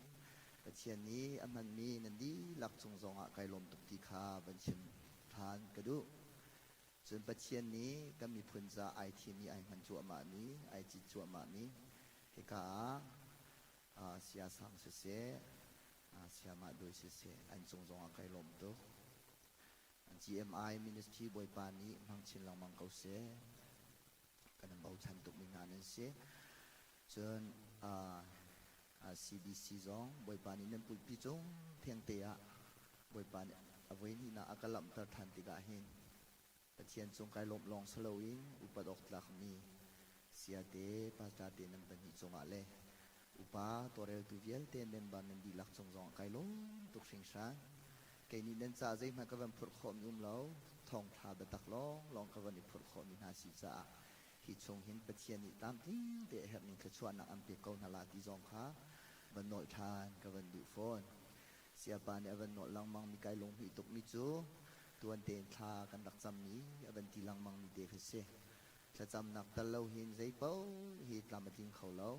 Pathian nih a hmanmi nan dihlak cung zongah kai lawm tuk ti kha van chim ṭhan ka duh. Cun Pathian nih kan miphun ca ai thim i ai hman cuahmahmi, ai cit cuahmahmi hika ah siasang siseh, siamah dui siseh an cung zongah kai lawm tuk. GMI Ministry Bawipa nih hmang chin lengmang ko seh. Kan in bochan tukmi hna nan si. Cun CBC zong Bawipa nih nan pulpi cung thengte ah Bawipa nih a voi hnihnak a ka lamhter ṭhan tikah hin Pathian cung kai lawmh lawng si loin upat awk tlakmi siate pastor te nan pahnih cungah le upa tawlreltu vialte member nan dihlak cung zongah kai lawm tuk hringhran. Kei nih nan caah zeihmanh ka van phurh khawhmi um lo, thawngṭha biatak lawnglawng ka van i phurh khawhmi hna si caah hi chung hin Pathian nih tlamtling te a herhning thluachuahnak an pek ko hna la ti zong kha van nawl ṭhan ka van duh fawn. Siapa nih a van nawl lengmang mi kai lunghmuih tukmi cu tuan tein thla kan rak cammi a van ti lengmang mi te kha si. Thlacamnak tal lo hin zeipaoh hi tlam a tling kho lo.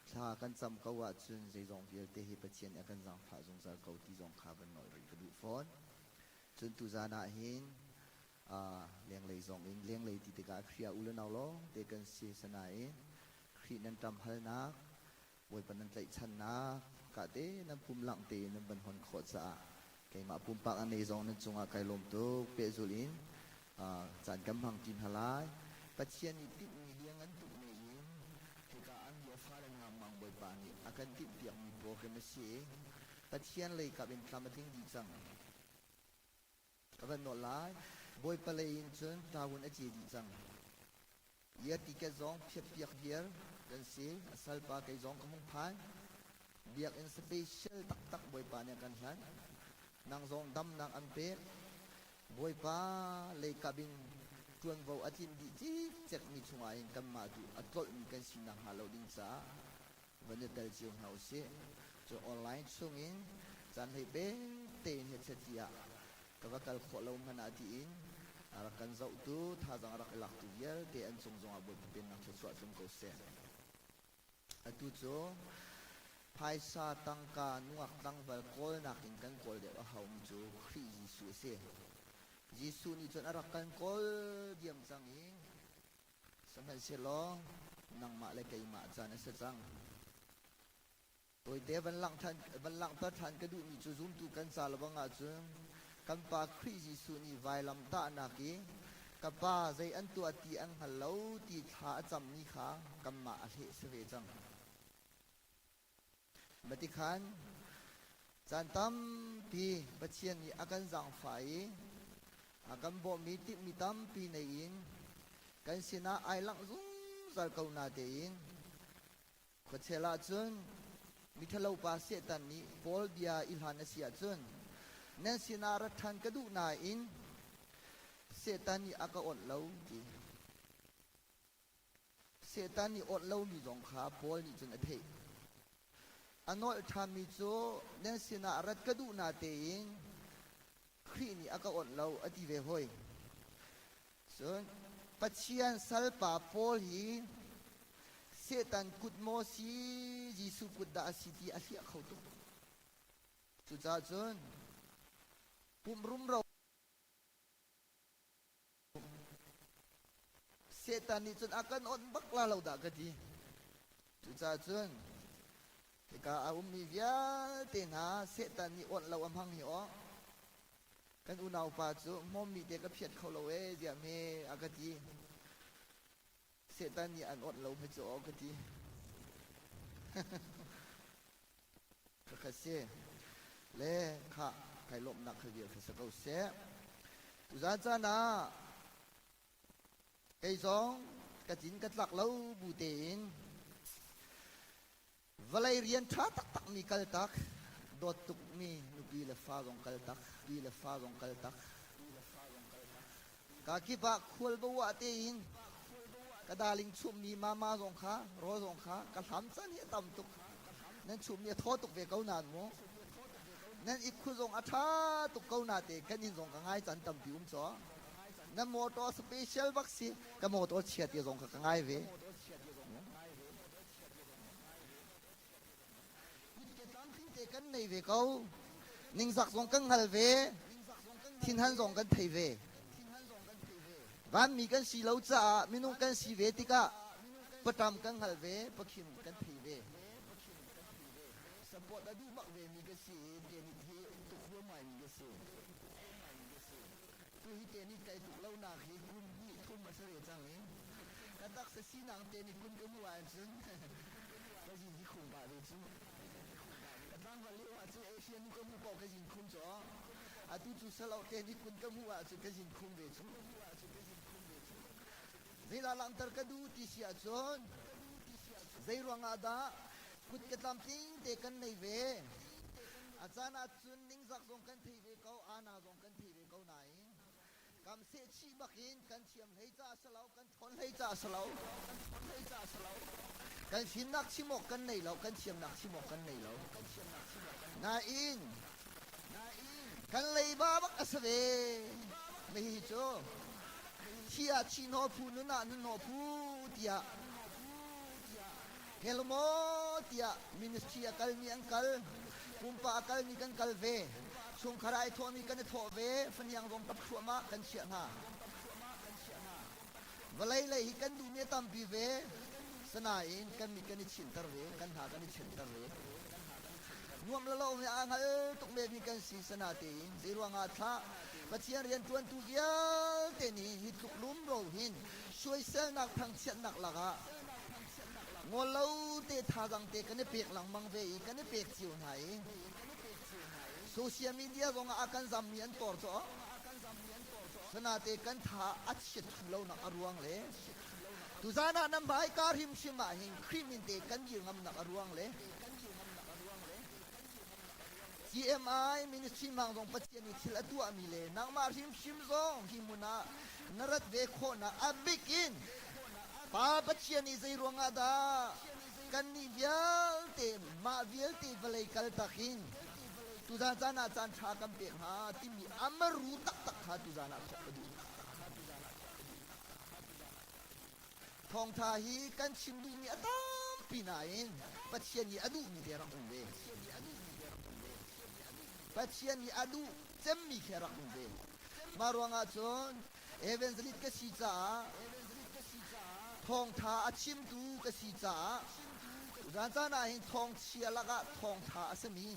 Thla kan cam ko ahcun zeizong vialte hi Pathian nih a kan zaangfah zungzal ko ti zong kha van nawl rih ka duh fawn. Cun tuzaan ah hin lenglei zong in lenglei ti tikah Khrih ah u le nau lawng te kan si sanain Khrih nan ṭam halnak Bawipa nan tlaihchannak ka te nan pum langh tein nan van hon khawh caah keimah pumpak a nei zong nan cungah kai lawm tuk pehzulh in. Caan kan hmang ṭi hna lai. Pathian nih timhmi liangngan tuk ne in hika an bia fale ngangmang Bawipa nih a kan timhpiakmi program a si i Pathian lei kap in tlam a tling dih cang. Ka van nawl lai. Bawipa lei in cun tawun a ce dih cang. Ia tiket zong phiatpiak viar kan si. A salpa kei zong ka hung phan. Biakinn special taktak Bawipa nih a kan hlanh. Nang zong damnak an pek. Bawipa leikap in ṭuanvo a tlinh dih cikcekmi chungah hin kanmah tu a tlolhmi kan si nakhnga lo ding caah van i tel cio hna usih. Cu online chungin caan hlei pek tein hechet tiah ka va kal khawh lo hmanh ah tiin a rak kan zohtu thazaang a rak i laktu vialte an cung zongah Bawipa pennak thluachuah tlung ko seh. Atu cu phaisa tangka nungak tlangval kawlnak in kan kawl deuh a haumi cu Khrih Jesuh a si. Jesuh nih cun a rak kan kawl diam cang i sihmanhsehlaw nangmah le keimah caan a si cang. Tawite van langhter ṭhan ka duhmi cu zumtu kan ca lebang ahcun kan Pa Khrih Jesuh nih vailamtahnak i ka Pa zei an tuah ti an hngal lo ti thla a cammi kha kanmah a hleh si ve cang. Matikhan caan tampi Pathian nih a kan zaangfah i a kan bawmhmi timhmi tampi nei in kan sinah ai langh zungzal ko na tein Khuachel ahcun miṭhalopa Satan nih Paul bia i hlan a si ahcun nan sinah rat ṭhan ka duh nain Satan nih a ka awnh lo ti. Satan nih awnh lomi zong kha Paul nih cun a theih. A nolh ṭhanmi cu nan sinah rat ka duh na tein Khrih nih a ka awnh lo a ti ve hoi. Cun Pathian salpa Paul hi Satan kut maw si Jesuh kut dah a si ti a hliah kho tuk. Cucaah cun pum rumro Satan nih cun a kan awnh bak la lo dah ka ti. Cucaah cun hika a ummi vialte hna Satan nih awnh lo a hmang hi aw. Kan unaupa cu hmawmmi te ka phiat kho lo ee ziah hme a ka ti. Satan nih an awnh lo hme cu aw ka ti. Khakha si. Le kha kai lawmhnak kha vial kha si ko seh. Tuzan caan ah kei zong ka cin ka tlak lo bu tein Vawlei rian ṭha taktakmi kaltak, dawt tukmi nupi le fa zong kaltak, pi le fa zong kaltak. Ka kip ah khual bawa tein ka darling chumhmi mama zong kha rawl zong kha ka hlam can hi a tam tuk. Nan chumhmi a thaw tuk ve ko nain mu. Nan ikhu zong a ṭha tuk ko na te kan inn zong ka ngai can tampi um caw. Na motor special bak si ka motor chia te zong kha ka ngai ve. Kutke tlamtling te kan nei ve ko. Ningzak zong kan hngal ve. Thinhan zong kan thei ve. Vanmi kan si lo caah minung kan si ve tikah paṭam kan hngal ve, pakhim kan thei ve. Support a duh bak ve mi ka si i tenit hi tuk huam ngai mi ka si. Tu hi tenit kai tuk lo nak hi kum hnih thum a si ve cang i ka taksa sinak tenit kun ka hmuh ahcun ka zin hi khum pah ve cu. Ka tlangval lio ahcun Asian nu ka hmuh paoh ka zin khum cu atu cu salo tenit kun ka hmuh ahcun ka zin khum ve cu. Zeidah langhter ka duh ti si ahcun zei ruangah dah kut ka tlamtling te kan nei ve. A caan ahcun ningzak zong kan thei ve ko, ana zong kan thei ve ko nain kam seh chih bakin kan thiam hlei ca a si lo, kan ṭhawn hlei ca a si lo, kan fimnak chim awk kan nei lo, kan thiamnak chim awk kan nei lo. Nain kan leiba bak a si ve. Hihi cu thi ah thi hnawh phu, nun ah nun hnawh phu tiah hel maw tiah ministry a kalmi an kal, pumpak a kalmi kan kal ve, chungkhar ai thawhmi kan i thawh ve, fahniang zong tap thluahmah kan chiah hna. Vawlei lei hi kan duhmi a tampi ve, sanain kan mit kan i chinter ve, kan hna kan i chinter ve. Nuam le lo mi aa hngal tuk ve mi kan si sana tein zeiruangah thlah. Pathian rianṭuantu vialte nih hi tluk rumro hin suaiselnak thangchiatnak lakah ngol lo te thazaang te kan i pek lengmang ve i kan i pek cio hna i social media zongah a kan zammi an tor cu sanate kan tha a chiat thlu lonak a ruang le tuzan ah nan hmaika hrimhrim ah hin Khrih min te kan dir ngamnak a ruang le CMI ministry mang zong Pathian nih thil a tuahmi le nangmah hrimhrim zong hi hmun ah na rat ve khawhnak a bik in Pa Pathian nih zei ruangah dah kannih vialte mah vialte vawlei kaltak in tuzan caan ah caan ṭha kan pek hnga timi amaru taktak kha tuzan ah thawk ka duh. Thawngṭha hi kan chim duhmi a tampi nain Pathian nih a duhmi te rak um ve. Pathian nih a duh cemmi khi a rak um ve. Mah ruangah cun evangelist ka si caah thawngṭha a chimtu ka si caah zan caan ah hin thawngchia lakah thawngṭha a simi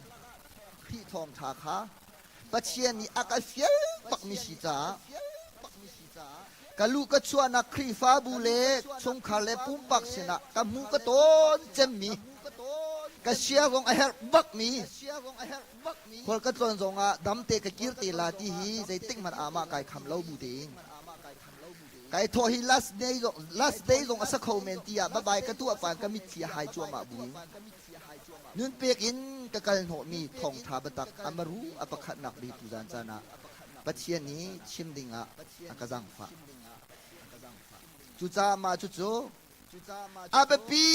Khrih thawngṭha kha Pathian nih a ka fial bakmi si caah ka luh ka chuahnak Khrihfabu le chungkhar le pumpak sinah ka hmuh ka tawn cemmi ka sia zong a herh bakmi khual ka tlawn zongah damte ka kir te la ti hi zeitik hmanh ah mah kai kham lo bu tein kai thawh hi last day zong last day zong a sa kho men ti ah bye bye ka tuah pan ka mitthli a hai cuahmah bu in Nun pek in ka kal hnawhmi thawngṭha biatak a maru a pakhatnak bik tuzan caan ah Pathian nih chim dingah a ka zaangfah. Cucaah mah cucu a biapi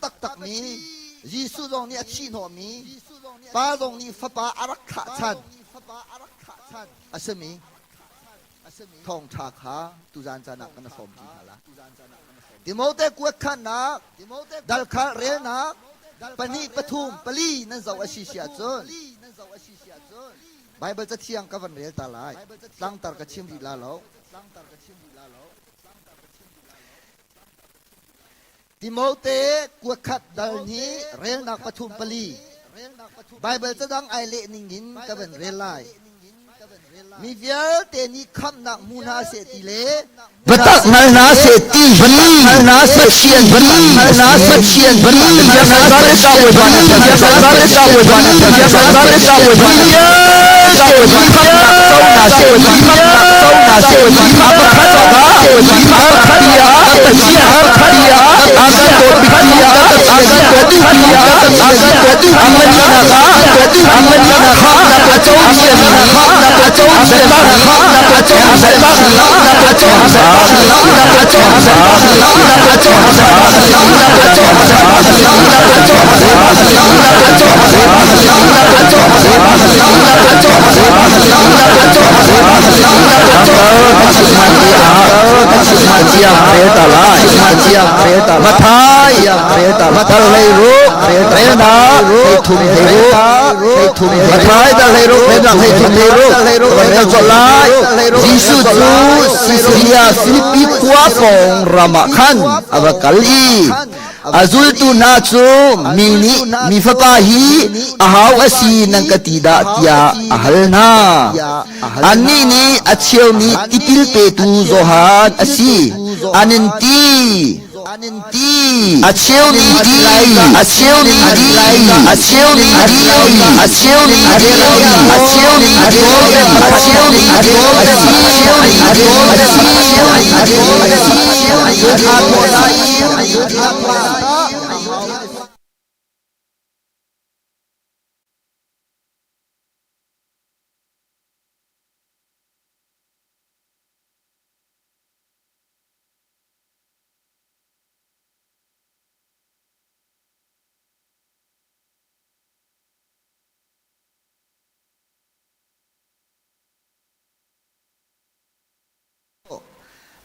taktakmi Jesuh zong nih a thih hnawhmi Pa zong nih Fapa a rak thlah chan a simi thawngṭha kha tuzan caan ah kan i hrawmṭi hna lai. Timote kuatkhannak, dalkhal relnak, pahnih pathum pali nan zoh a si si ahcun Baibal cathiang ka van rel ta lai. Tlangtar ka chim rih la lo. Timote kuatkhat dal nih relnak pathum pali Baibal cadang ai leh ning in ka van rel lai. Mi vialte nih khamhnak hmu hna seh ti le biatak hngal hna seh ti hi Pathian Pathian Jesuh cu Sisaria Filipi khua pawng ram ah khan a va kal i a zultu hna cu mi nih mi fapa hi ahau a si nan ka ti dah tiah a hal hna. Annih nih a cheu nih tipil petu Johan a si an in ti. A cheu nih a cheu nih a cheu nih a cheu nih a cheu nih a cheu nih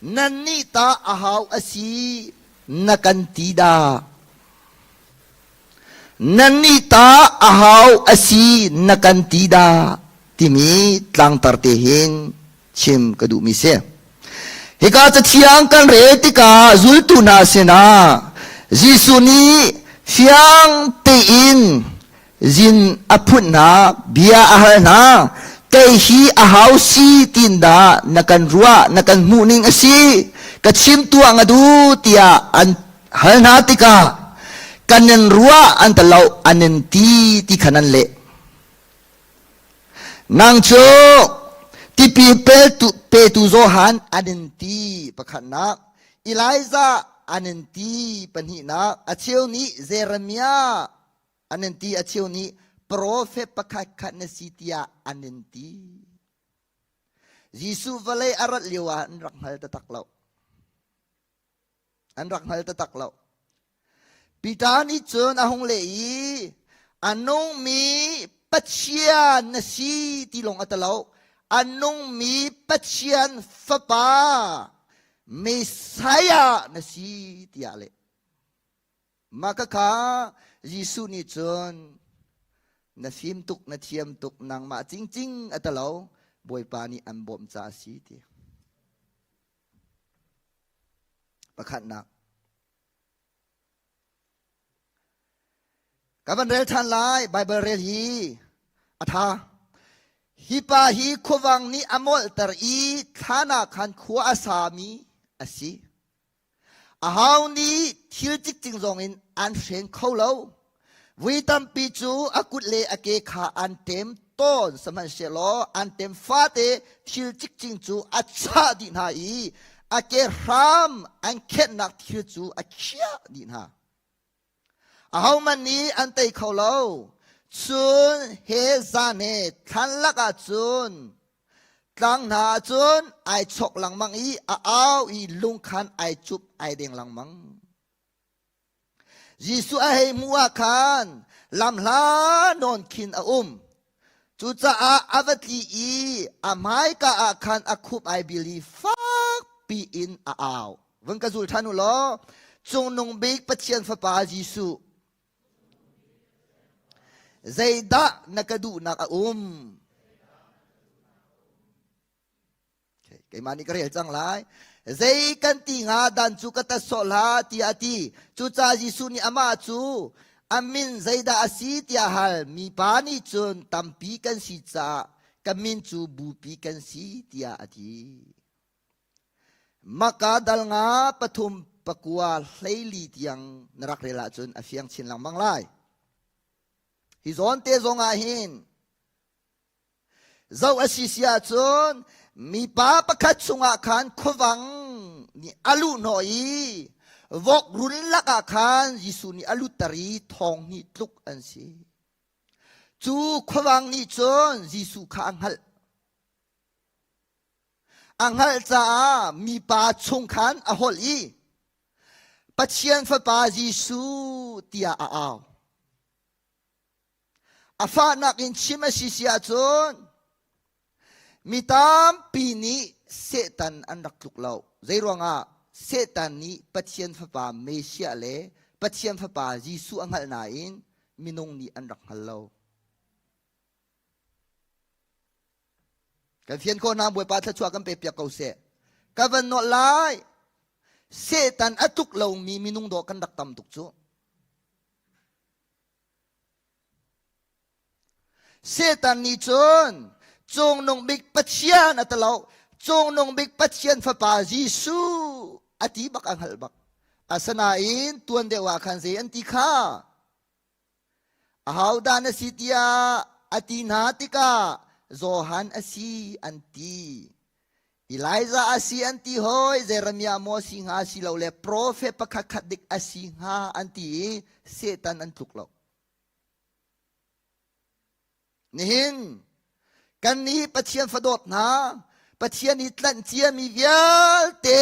Nannih ta a hau a si na kan ti dah? Nannih ta a hau a si na kan ti dah? Timi tlangtar te hin chim ka duhmi si. Hika cathiang kan rel tikah zultu hna sinah Jesuh nih fiang tein zin a phut hna, bia a hal hna. Kei hi a hau si tin dah na kan ruah na kan hmuh ning a si ka chim tuah nga du tiah an hal hna tikah kan in ruah an ta lo an in ti ti khan an leh. Nang cu tipi petu, petu Johan an in ti pakhatnak, Elijah an in ti pahnihnak, a cheu nih Jeremiah an in ti, a cheu nih profet pakhat khat na si tiah an in ti. Jesuh vawlei a rat lio ah an rak hngal taktak lo. An rak hngal taktak lo. Peter nih cun a hung leh i a nungmi Pathian na si ti lawng a ti lo. A nungmi Pathian Fapa Messiah na si tiah a leh. Mah khakha Jesuh nih cun na fim tuk, na thiam tuk, nangmah cingcing a ti lo. Bawipa nih an bawmh caah a si ti. Pakhatnak. Ka van rel ṭhan lai, Bible rel hi a ṭha. Hi pa hi khuavang nih a molhter i thlan ah khan khua a sami a si. Aho nih thil cikcing zongin an hren kho lo. Vui tampi cu a kut le a ke kha an ṭem tawn, sihmanhsehlaw an ṭem fate thil cikcing cu a chah dih hna i a ke hram an khenhnak thil cu a khiah dih hna. Ahohmanh nih an tei kho lo. Chun he zan he thlan lakah cun tlang hna ah cun ai chok lengmang i a au i lungkhan ai cup ai deng lengmang. Jesuh a hei hmuh ah khan lamhla nawn khin a um. Cucaah a va tli i a hmaika ah khan a khup ai bil i fakpi in a au. Vun ka zul ṭhan u law, Cungnung Bik Pathian Fapa Jesuh, zeidah na ka duhnak a um? Keimah nih ka rel cang lai. Zei kan ti hnga dan cu ka tat sawh hlah tiah a ti. Cucaah Jesuh nih amah cu a min zeidah a si tiah hal. Mipa nih cun tampi kan si caah ka min cu bupi kan si tiah a ti. Maka dal nga pathum pakua hleili tiang na rak rel ahcun a fiang chin lengmang lai. Hi zawn te zong ah hin Zoh a si si ahcun mipa pakhat chungah khan khuavang nih a luhhnawh i vok run lakah khan Jesuh nih a lutter i thong hnih tluk an si. Cu khuavang nih cun Jesuh kha a hngalh. A hngalh caah mipa chung khan a holh i Pathian Fapa Jesuh tiah a au. A fahnak in chim a si si ahcun mi tampi nih Satan an rak tluk lo. Zeiruangah Satan nih Pathian Fapa Messiah le Pathian Fapa Jesuh a hngalh nain minung nih an rak hngal lo. Kan fian khawh hna Bawipa thluachuah kan pe piak ko seh. Ka van nawlh lai. Satan a tluk lomi minung dawh kan rak tam tuk cu. Satan nih cun Cungnung Bik Pathian a ti lo. Cungnung Bik Pathian Fapa Jesuh a ti bak a hngalh bak. Asinain tuan deuh ah khan zei an ti kha? Ahodah na si tiah a ti hna tikah Johan a si an ti. Elijah a si an ti hoi, Jeremiah maw si hnga si lo le profet pakhat khat dik a si hnga an ti i Satan an tluk lo. Nihin kan nih Pathian fadawt hna, Pathian i tlanh ciami vialte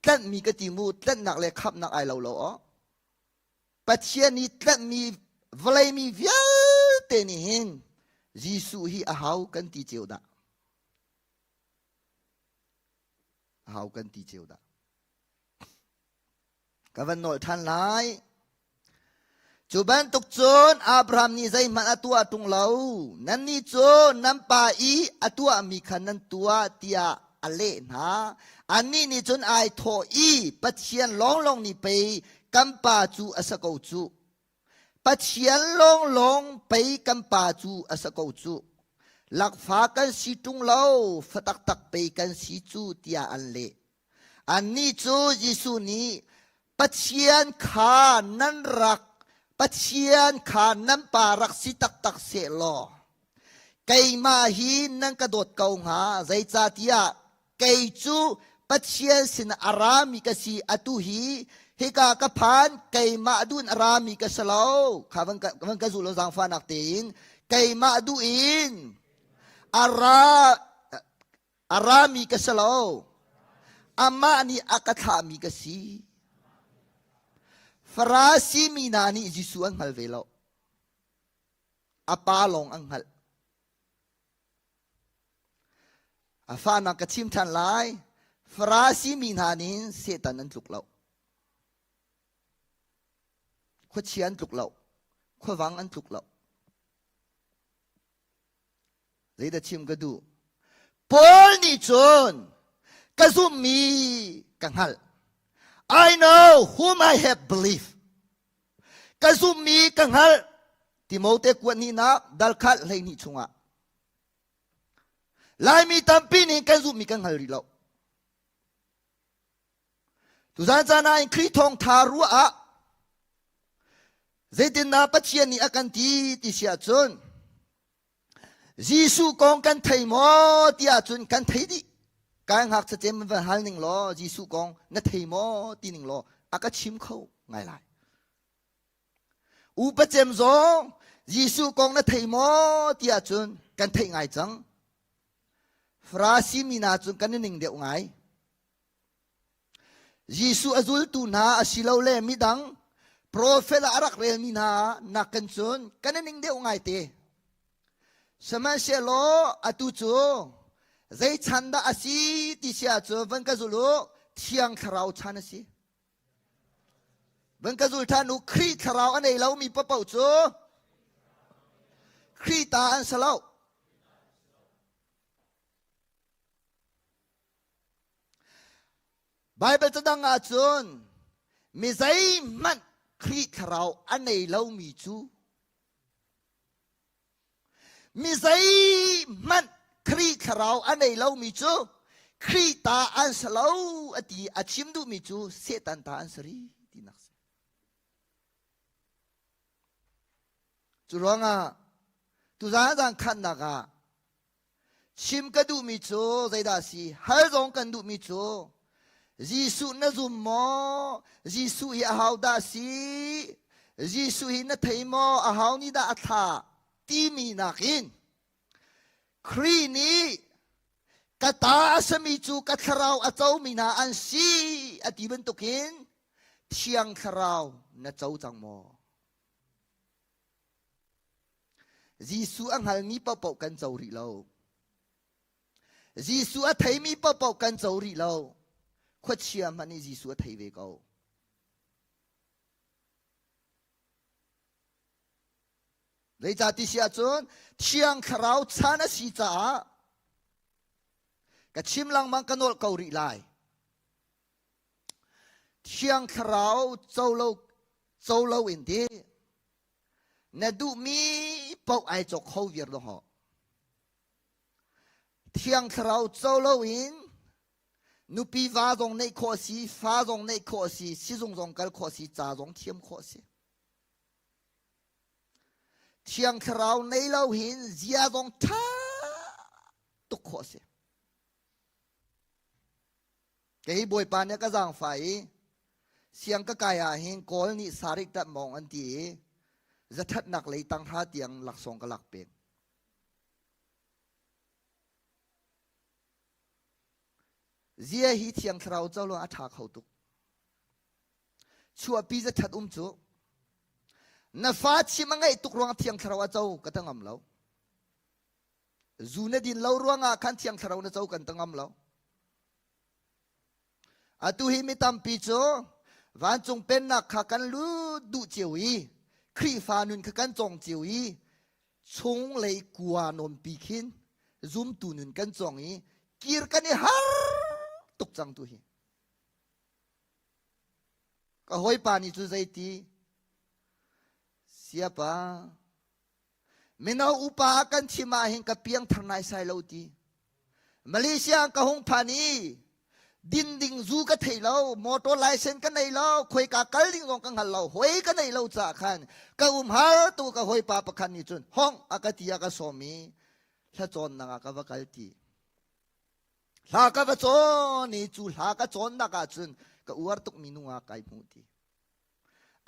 tlanhmi ka ti mu tlanhnak le khamhnak ai lo lo aw. Pathian i tlanhmi vawlei mi vialte nih hin Jesuh hi a hau kan ti cio dah. A hau kan ti cio dah. Ka van nawl ṭhan lai. Cu bantuk cun Abraham nih zeihmanh a tuah ṭung lo. Nannih cu nan pa i a tuahmi kha nan tuah tiah a leh hna. Annih nih cun ai thawh i Pathian lawnglawng nih pei kan pa cu a si ko cuh. Pathian lawnglawng pei kan pa cu a si ko cu. Lakfa kan si ṭung lo, fa taktak pei kan si cu tiah an leh. Annih cu Jesuh nih Pathian kha nan rak Pathian kha nan pa rak si taktak seh law keimah hi nan ka dawt ko hnga zeicahtiah kei cu Pathian sin a rami ka si atu hi hika ka phan keimah duh in a rami ka si lo kha van ka, van ka zul lo zaangfahnak tein keimah duh in a ra a rami ka si lo amah nih a ka thlahmi ka si Farasi mi hna nih Jesuh an hngal ve lo a pa lawng an hngalh A fahnak ka chim ṭhan lai. Farasi mi hna nih Satan an tluk lo. Khuachia an tluk lo. Khuavang an tluk lo. Zeidah chim ka duh? Paul nih cun ka zumhmi ka hngalh. I know whom I have believed. Ka zumhmi ka hngalh. Timote kuat hnihnak dal khat 12 chungah. Laimi tampi nih kan zumhmi kan hngal rih lo. Tuzan caan ah in Khrih thawngtha ruah ah zeitindah Pathian nih a kan ti ti si ahcun Jesuh kong kan thei maw ti ahcun kan thei dih. Kai ngakcha cem van hal ning law Jesuh kong na thei maw ti ning law a ka chim kho ngai lai. Upa cem zong Jesuh kong na thei maw ti ahcun kan theih ngai cang. Farasi mi hna cun kan i ning deuh ngai. Jesuh a zultu hna asilole midang profet ah a rak relmi hna nakin cun kan i ning deuh ngai te. Sihmanhsehlaw atu cu zei chan dah a si ti si ahcun van ka zul u, Thiang Thlarau chan a si. Van ka zul ṭhan u, Khrih thlarau a nei lomi paohpaoh cu Khrih ta an si lo. Baibal cadang ahcun mi zeihmanh Khrih thlarau a nei lomi cu Mi zeihmanh Khrih thlarau a nei lomi cu Khrih ta an si lo a ti a chim duhmi cu Satan ta an si rih tinak si. Cu ruangah tuzaan zan khannak ah Chim ka duhmi cu zeidah a si? Hal zong kan duhmi cu Jesuh na zum maw? Jesuh hi ahodah a si? Jesuh hi na thei maw? Aho nih dah a thlah? Timi nakin Khrih nih ka ta a simi cu ka thlarau a comi hna an si a ti bantukin Thiang Thlarau na co cang maw? Jesuh a hngalmi paohpaoh kan co rih lo. Jesuh a theimi paohpaoh kan co rih lo. Khuachia hmanh nih Jesuh a thei ve ko. Zeicah ti si ahcun Thiang Thlarau chan a si caah ka chim lengmang ka nolh ko rih lai. Thiang Thlarau co lo, co lo in ti na duhmi paoh ai cawk kho viar dawh. Thiang Thlarau co lo in nupi va zong neih khawh a si, fa zong neih khawh a si, sizung zong kal khawh a si, ca zong thiam khawh a si. Thiang Thlarau nei lo hin zia zong ṭha tuk khawh a si. Kei Bawipa nih a ka zaangfah i siang ka kai ah hin Kawl nih sarik tat mawng an ti i zathatnak lei tanghra tiang laksawng ka lak peng. Zia hi Thiang Thlarau co a ṭha kho tuk. Chuahpi zathat um cu na fa chim a ngeih tuk ruang Thiang Thlarau a co ka ta ngam lo. Zu na din lo ruangah khan Thiang Thlarau na co kan ta ngam lo. Atu hi mi tampi cu vancung pennak kha kan lut duh cio i Khrihfa nun kha kan cawng cio i chunglei kua nawnpi khin zumtu nun kan cawng i kir kan i har tuk cang tu hi. Ka hawipa nih cu zeiti? Siapa, mino upa kan chim ah hin ka piangthar naisai lo ti. Malaysia ka hung phan i din ding zu ka thei lo, motor license ka nei lo, khoika kal ding zong ka hngal lo, hoi ka nei lo caah khan ka um har tu ka hawipa pakhat nih cun hong a ka ti a ka sawm i hla cawnnak ah ka va kal ti. Hla ka va cawn i cu hla ka cawnnak ah cun ka uar tukmi nungak kai hmuh ti.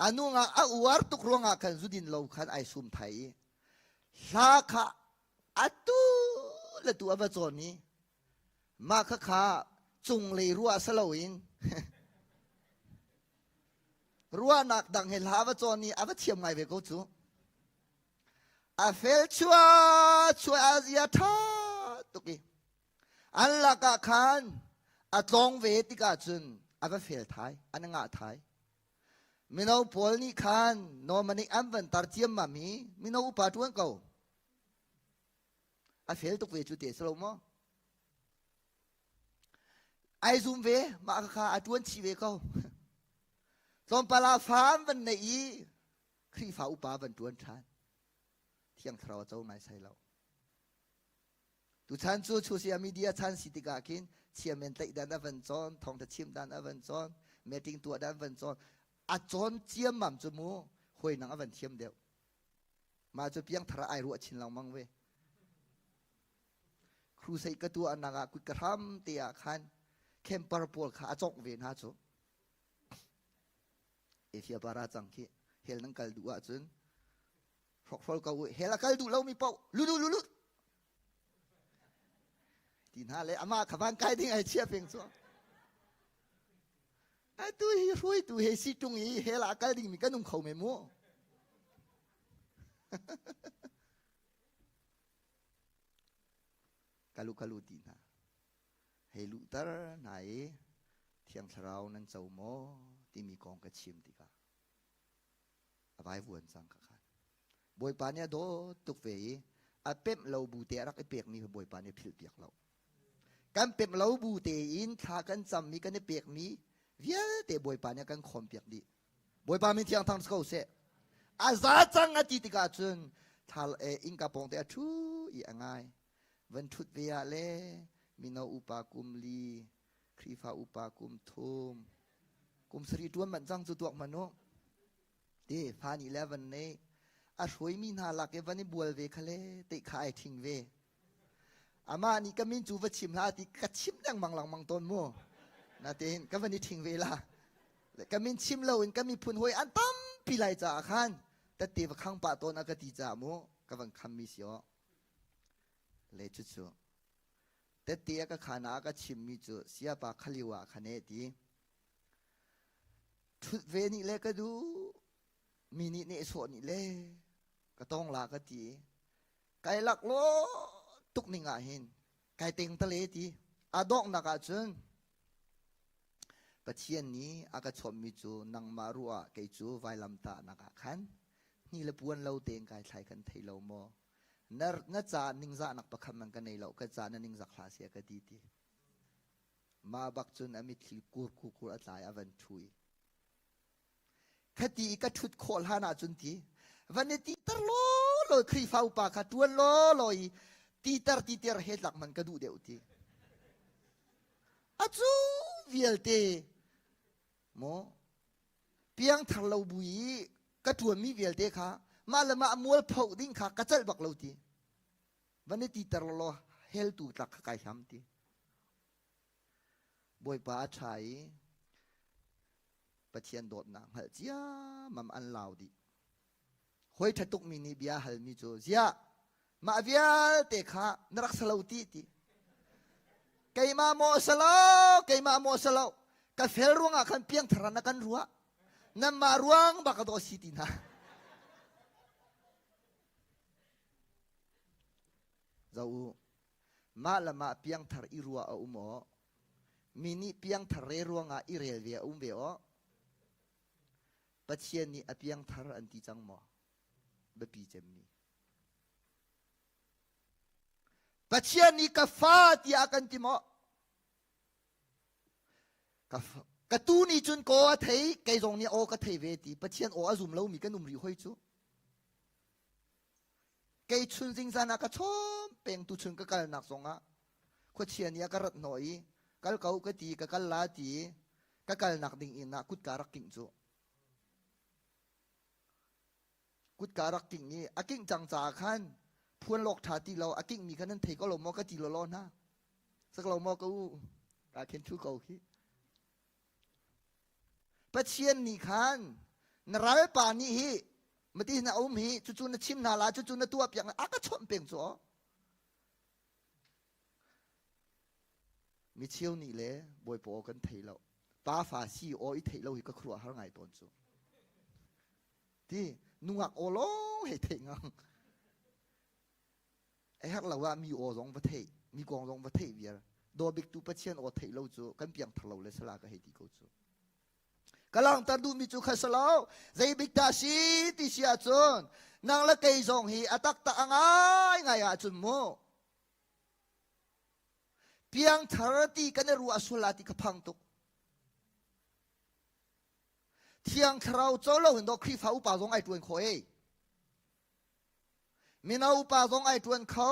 A nungak a uar tuk ruangah khan zudin lo khan ai sum thai i hla kha atu le tu a va cawn i mah kha kha cunglei ruah si loin ruahnak dang he hla va cawn i a va thiam ngai ve ko cu. A fel chua chua a zia ṭha tuk i an lakah khan a tlawng ve tikah cun a va fel thai, an ngah thai. Mino pawl nih khan Norman an van tar ciammam i mino upa ṭuan ko. A fel tuk ve cu te si lo maw? Ai zum ve, mah kha a ṭuan chih ve ko. Tlawmpal ah fa an van neih i Khrihfa upa van ṭuan ṭhan. Thiang Thlarau a co naisai lo. Tuchan cu social media chan si tikah khin chairman tlaih dan a van cawn, thawngṭha chim dan a van cawn, meeting tuah dan van cawn. A cawn ciammam cu mu hawi nang a van thiam deuh. Mah cu piangthar ah ai ruah chin lengmang ve. Crusade ka tuah nak ah kut ka hram te ah khan camper pawl kha a cawk ve hna cu. Efia para cang khi hell nan kal duh ahcun hrokhrol ko u hell a kal duh lomi paoh lulu lulu ti hna le amah kha van kai ding ai chia peng cu atu hi hruaitu he si tung i hell ah kal dingmi kan um kho me mu kalu kalu ti hna hei luhter hna i Thiang Thlarau nan co maw timi kong ka chim tikah a vaivuan cang ka khan. Bawipa nih a dawt tuk ve i a pemh lo bu te a rak i pekmi kha Bawipa nih a philhpiak lo. Kan pemh lo bu tein thla kan cammi kan i pekmi vialte Bawipa nih a kan khawmpiak dih. Bawipa min thiang thang si ko seh. A za cang a ti tikah cun thla innka pawng te a ṭhu i a ngai. Van ṭhut ve ah le mino upa kum li, Khrihfa upa kum thum, kum sarih ṭuan manh cang cu tuak hmanh u. Ti fa nih le van nei a hruaimi hna lak i van i bual ve kha le te kha ai ṭhing ve. Amah nih ka min cu va chim hlah ti ka chim lengmang lengmang tawn mu. Natein ka van i ṭhing ve la. Ka min chim loin ka miphun hawi an tampi lai caah khan tette va khang pah tawn a ka ti caah mu ka van khammi si aw. Le cucu tette a ka khan ah a ka chimmi cu siapa khalio ah khan e ti. Ṭhut ve nih le ka duh mi nih nehsawh nih le ka tong la ka ti. Kai lak law tuk ning ah hin kai teng tale ti. A donghnak ah cun Pathian nih a ka chawmmi cu nangmah ruah ah kei cu vailamtahnak ah khan hni le puan lo tein kai thlai kan thei lo maw? Na, na ca ningzahnak pakhat man ka nei lo, ka ca na ningzak hlah sia ka ti ti. Mah bak cun a mitthli kur kur kur a tlai a van ṭhu i khati i ka ṭhut khawh hlan ahcun ti van i titer law law Khrihfa upa kha ṭuan law law i titer titer he tlak man ka duh deuh ti. A cu vialte maw piangthar lo bu i ka ṭuanmi vialte kha mah le mah mualpho ding kha ka celh bak lo ti. Van i titer law law hell tu tlak kha kai hlam ti. Bawipa a ṭha i Pathian dawtnak hngalh ciammam an lau dih. Hawi ṭha tukmi nih bia halmi cu ziah mah vialte kha na rak sa lo ti ti. Keimah maw sa lo, keimah maw sa lo. Ka fel ruangah khan piangthar na kan ruah. Nanmah ruang bak ka daw si ti hna. Zo u, mah le mah piangthar i ruah a um aw. Mi nih piangthar re ruangah i rel ve a um ve aw. Pathian nih a piangthar an ti cang maw? Biapi cemmi. Pathian nih ka fa tiah a kan ti maw? Ka, ka tu nih cun kaw a thei, kei zong nih aw ka thei ve ti. Pathian aw a zum lomi kan um rih hoi cu. Kei chun zingzan ah ka chawm peng tu chun ka kalnak zongah khuachia nih a ka rat hnawh i kal ko ka ti ka kal la ti ka kalnak ding inn ah kutka rak kingh cu. Kutka rak kingh i a kingh cang caah khan phuan lawk ṭha ti lo a kingh mi kha nan thei ko lo maw ka ti lawlaw hna. Sak lo maw ka u ka khen thu ko khi. Pathian nih khan na ralpa nih hi mati na um hi cucu na chim hna la cucu na tuah piak a ka chawnh peng cu mi cheu nih le bawipa aw kan thei lo pa fa si aw i theih lo hi ka khuaruah har ngai tawn cu ti nungak aw lawng hei theih ngang A herh lo ah mi aw zong va theih, mi kong zong va theih viar. Daw bik tu Pathian aw theih lo cu kan piangthar lo le sala ka hei ti ko cu. Ka langhter duhmi cu kha salo, zei bik dah si ti si ahcun nang le kei zong hi a taktak a ngai ngai ahcun mu piangthar ti kan i ruah sual la ti ka phang tuk. Thiang Thlarau co lo hin dawh Khrihfa upa zong ai ṭuan khawh ei. Mino upa zong ai ṭuan kho.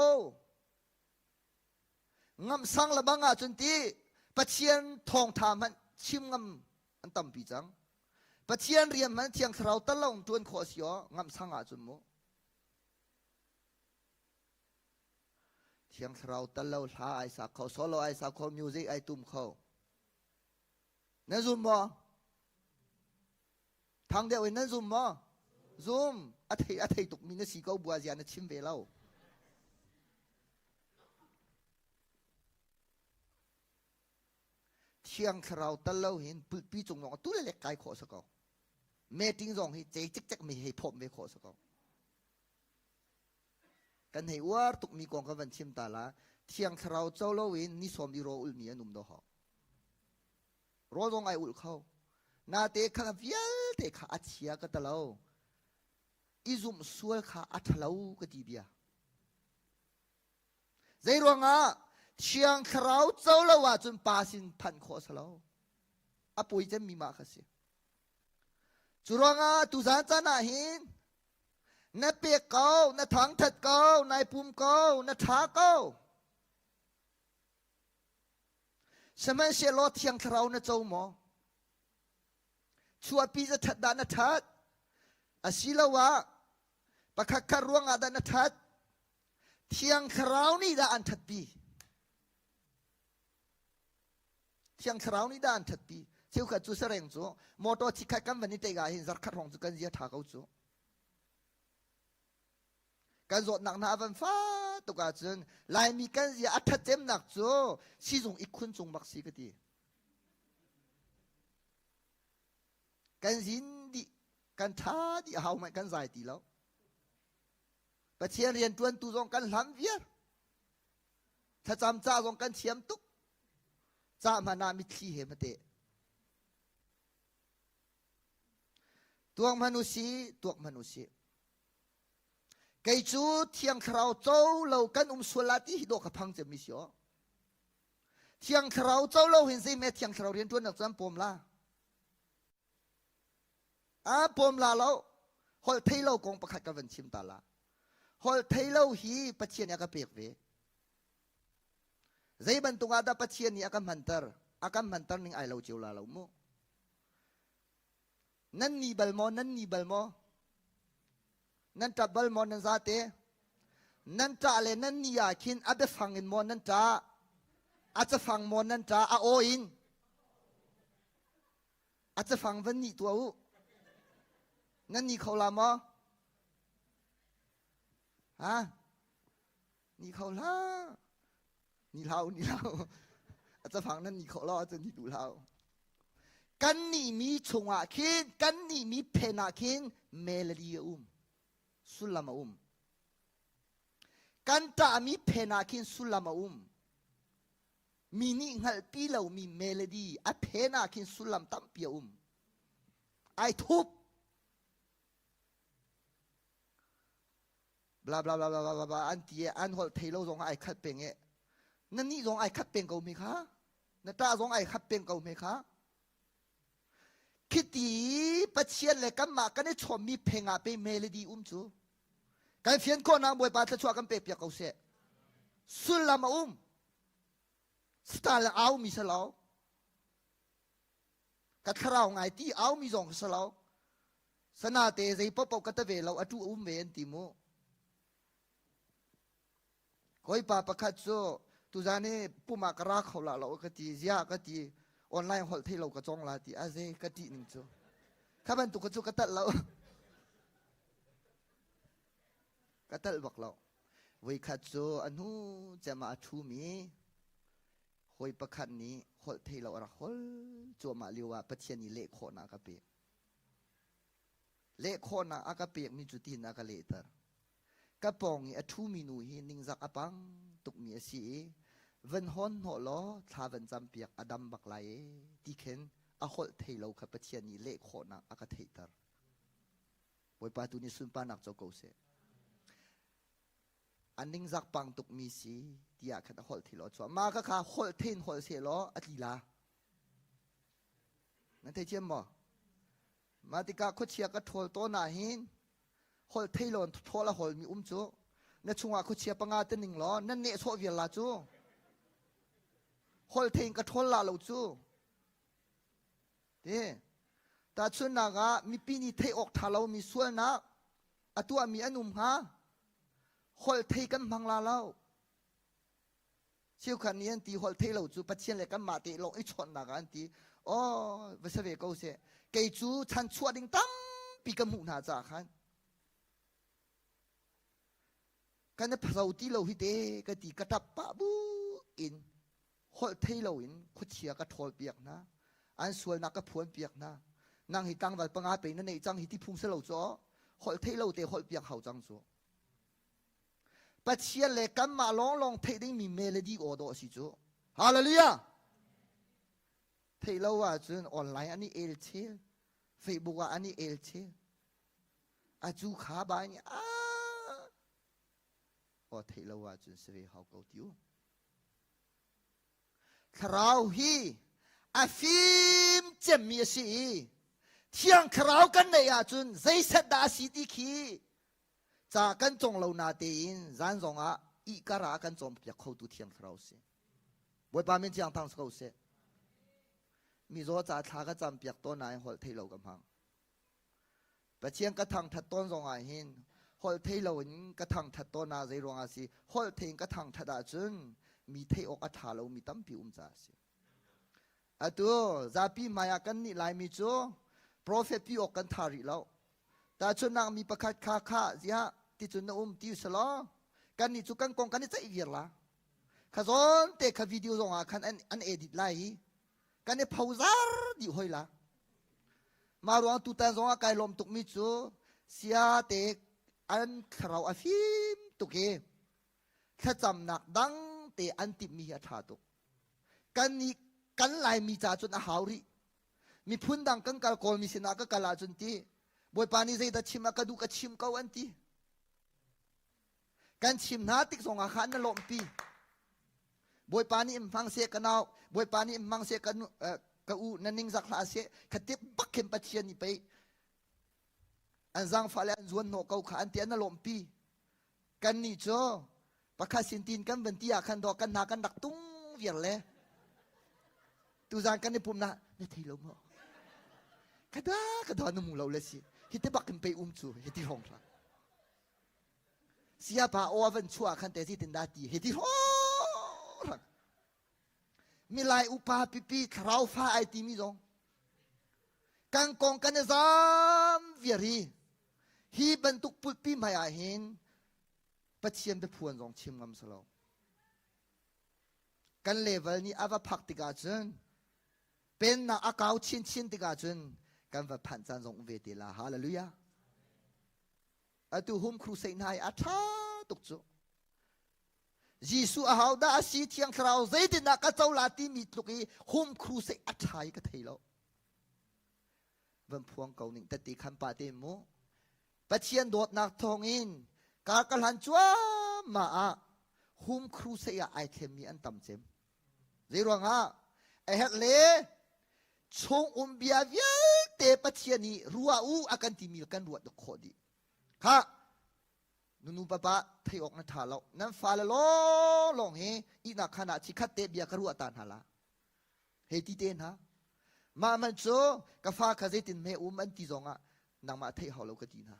Ngamhsang le bang ahcun ti Pathian thawngṭha hmanh chim ngam an tampi cang. Pathian rian hmanh Thiang Thlarau tal lo ṭuan khawh a si aw ngamhsang ahcun mu. Thiang Thlarau tal lo hla ai sa kho, solo ai sa kho, music ai tum kho. Na zum maw? Thang deuh in nan zum maw? Zum. A thei a thei tukmi na si ko bua zia na chim ve lo. Thiang thlarau tal lo hin pulpi cung lawng tu le lek kai khawh sa ko. Meeting zong hi ce cikcek mi hei phawm ve khawh sa ko. Kan hei uar tukmi kong kan van chim ta la. Thiang thlarau co lo in ni sawm i ro ulmi an um do ho. Rawl zong ai ulh kho. Nate kha vialte kha a chia ka talo. I zumh sual kha a ṭhalo ka ti bia. Zei ruangah Thiang Thlarau co lo ahcun pa sin phanh khawh a si lo. A poi cemmi mah kha si. Cu ruangah tuzaan caan ah hin na pek ko, na thangṭhat ko, nai pum ko, na ṭha ko. Sihmanhsehlaw Thiang Thlarau na co maw? Chuahpi za ṭhat dah na ṭhat? Asiloah pakhatkhat ruangah dah na ṭhat? Thiang Thlarau nih dah an ṭhatpi? Thiang Thlarau nih dah an ṭhatpi? Cheukhat cu sareng cu motor chikkhat kan van i teih ah hin zarkhat hrawng cu kan zia ṭha ko cu. Kan zawtnak hna a van fa tuk ahcun Laimi kan zia a ṭhat cemnak cu sizung ikhun cung bak si ka ti. Kan zin dih, kan ṭha dih hau hmanh kan zai ti lo. Pathian rian ṭuantu zong kan hlam viar. Thlacam ca zong kan thiam tuk. Ca hmanh ah mitthli he mate. Tuak hmanh u si, tuak hmanh u si. Kei cu Thiang Thlarau co lo kan um sual la ti hi dawh ka phang cemmi si aw. Thiang Thlarau co lo hin zeime Thiang Thlarau rianṭuannak cu an pawm la. A pawm la lo. Holh thei lo kong pakhat ka van chim ta la. Holh thei lo hi Pathian nih a ka pek ve. Zei bantuk ah dah Pathian nih a ka hmanter? A kan hmanter ning ai lo cio la lo mu. Nan ni bal maw? Nan ni bal maw? Nan ṭap bal maw nan zate? Nan ṭah le nan ni ah khin a biafang in maw nan ṭah? A cafang maw nan ṭah? A aw in? A cafang van nih tuah u. Nan ni kho la maw? Ha? Ni kho hlah. Ni hlah u, ni hlah u. A cafang nan ni khawh lo ahcun ni duh hlah u. Kan nih mi chungah khin, kan nih mi phen ah khin melody a um. Sullam a um. Kan ṭahmi phen ah khin sullam a um. Mi nih hngalhpi lomi melody a phen ah khin sullam tampi a um. Ai thup. Bla bla bla bla bla bla an ti i an holh thei lo zong ah ai khat peng i na nih zong ai khat peng ko mi kha na ṭah zong ai khat peng ko mi kha khiti Pathian le kanmah kan i chawmmi pheng ah pe melody um cu. Kan fian khawhnak Bawipa thluachuah kan pek piak ko seh. Sullam a um. Style au mi si lo. Ka thlarau ngai ti au mi zong si lo. Sana te zei paohpaoh ka ta ve lo atu um ve an ti mu. Hawipa pakhat cu tuzan hi pum ah ka ra kho la lo ka ti ziah ka ti online holh thei lo ka cong la ti a zei ka tih ning cu kha bantuk cu ka talh lo ka talh bak lo voikhat cu a hnu cem ah a ṭhumi hawi pakhat nih holh thei lo a rak hol cuahmah lio ah Pathian nih leh khawhnak a ka pek leh khawhnak a ka pekmi cu tin a ka lehter Ka pawng i a ṭhumi nu hi ningzak a pang tukmi a si i van hawn hnawh law thla van campiak a dam bak lai ee ti khin a holh thei lo kha Pathian nih leh khawhnak a ka theihter. Bawipa tu nih sunparnak co ko seh. A ningzak pang tukmi si tiah khan a holh thei lo chuah. Mah kha kha holh thein holh seh law a tli la. Nan thei thiam maw? Mah tikah khuachia ka ṭhawl tawn ah hin holh thei lawn ṭhawl a hawlmi um cu na chungah khuachia panga te ning law nan nehsawh vial la cu holh thei in ka ṭhawl la lo cu ti tahchunhnak ah mipi nih theih awk ṭha lomi sualnak a tuahmi an um hnga holh thei kan hmang la lo Cheukhat nih an ti holh thei lo cu Pathian le kanmah te lawng i chawnhnak ah an ti. Oh, va sa ve ko seh. Kei cu chanchuah ding tampi ka hmuh hna caah khan kan i phazo ti lo hi te ka ti ka tap pah bu in holh thei lo in khuachia ka ṭhawl piak hna an sualnak ka phuan piak hna nang hi tlangval panga pe na neih cang hi ti phung si lo cu holh thei lo te holh piak hau cang cu Pathian le kanmah lawnglawng theih dingmi melody aw dawh a si cu. Hallelujah! Theih lo ahcun online an i el chel, Facebook ah an i el chel. A cu kha ba nih a aw theih lo ahcun si ve hau ko ti u. Thlarau hi a fim cemmi a si i Thiang Thlarau kan neih ahcun zeiset dah a si ti khi Ca kan cawng lo na tein zan zong ah ihkar ah a kan cawnpiak khotu Thiang Thlarau si. Bawipa min thiang thang si ko seh. Mizaw ca thla ka campiak tawn nain holh thei lo ka hmang. Pathian ka thangthat tawn zong ah hin holh thei lo in ka thangthat tawn ah zei ruang ah si holh thei in ka thangthat ahcun mi theih awk a ṭha lomi tampi um caah a si. Atu zapi hmai ah kan nih Laimi cu profet pi awk kan tha rih lo. Tahchunhnak mi pakhat kha kha ziah ticun na um ti usalaw kannih cu kan kong kan i ceih viar la. Kha zawn te kha video zong ah khan an, an edit lai i kan i phozar dih hoi la. Mah ruang tutan zong ah kai lawm tukmi cu sia te an thlarau a fim tuk i thlacamnak dang te an timhmi hi a ṭha tuk. Kan nih kan Laimi ca cun a hau rih. Miphun dang kan kal Kawlmi sinah ka kal ahcun ti Bawipa nih zeidah chim a ka duh ka chim ko an ti. Kan chim hna tik zongah khan na lawmhpi. Bawipa nih in hmang seh ka nau, Bawipa nih in hmang seh ka, uh, ka u, na ningzak hlah seh, khatip bak khin Pathian nih pei an zaangfah le an zuan hnawh ko kha an ti an na lawmhpi. Kannih cu pakhat sin tin kan van ti ah khan dawh kan hna kan rak tung viar le tuzan kan i pumnak na thei lo maw kada kada na mu lo le si hi te bak in pe um cu hi ti hong hlah siapa aw van chuah khan te ti tin da ti hi ti hong milai upa pipi thlarau fa ai timi zong kan kong kan i zam viar hi hi bantuk pulpi hmai ah hin Pathian biaphuan zong chim ngam si lo. Kan level nih a va phak tikah cun pennak a kau chinchin tikah cun kan va phanh caan zong um ve te la. Hallelujah. Atu home crusade hna hi a ṭha tuk cu. Jesuh a hodah a si Thiang Thlarau zeitindah ka co la timi tluk i home crusade a ṭha i ka thei lo. Van phuang ko ning tete khan pa te mu. Pathian dawtnak thawngin kar ka hlan cuahmah ah home crusade ah ai thlemmi an tam cem. Zeiruangah a herh le chung um bia vialte Pathian nih ruah u a kan timi kan ruah khawh dih. Kha. Nunu papa thei awk na ṭha lo. Nan fale lawnglawng hi ihnak khan ah chikhat te bia ka ruah ta hna la. Hei ti te hna. Mah man cu ka fa kha zeitin hme um an ti zong ah nangmah theih hau lo ka ti hna.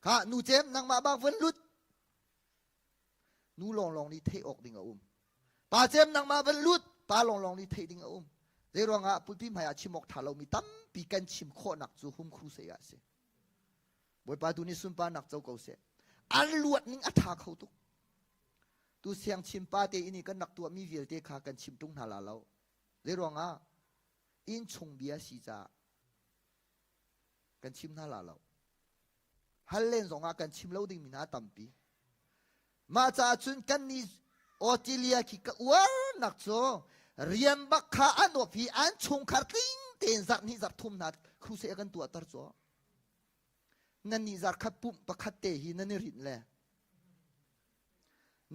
Kha nu cem nangmah bak vun lut. Nu lawnglawng nih theih awk ding a um. Pa cem nangmah van lut. Pa lawnglawng nih theih ding a um. Zei ruangah pulpi hmai ah chim awk ṭha lomi tampi kan chim khawhnak cu hum crusade ah a si. Bawipa tu nih sunparnak co ko seh. An luat ning a ṭha kho tuk. Tu siang chim pa te in i kan rak tuahmi vialte kha kan chim ṭung hna la lo. Zei ruangah inn chung bia si caah kan chim hna la lo. Hal len zongah kan chim lo dingmi hna tampi. Mah caah cun kan nih Australia khi ka uarnak cu rian bak kha an awp hi an chungkhar tling tein zarh hnih zarh thum hna crusade kan tuahter cu. Nan nih zarkhat pumh pakhat te hi nan i rinh le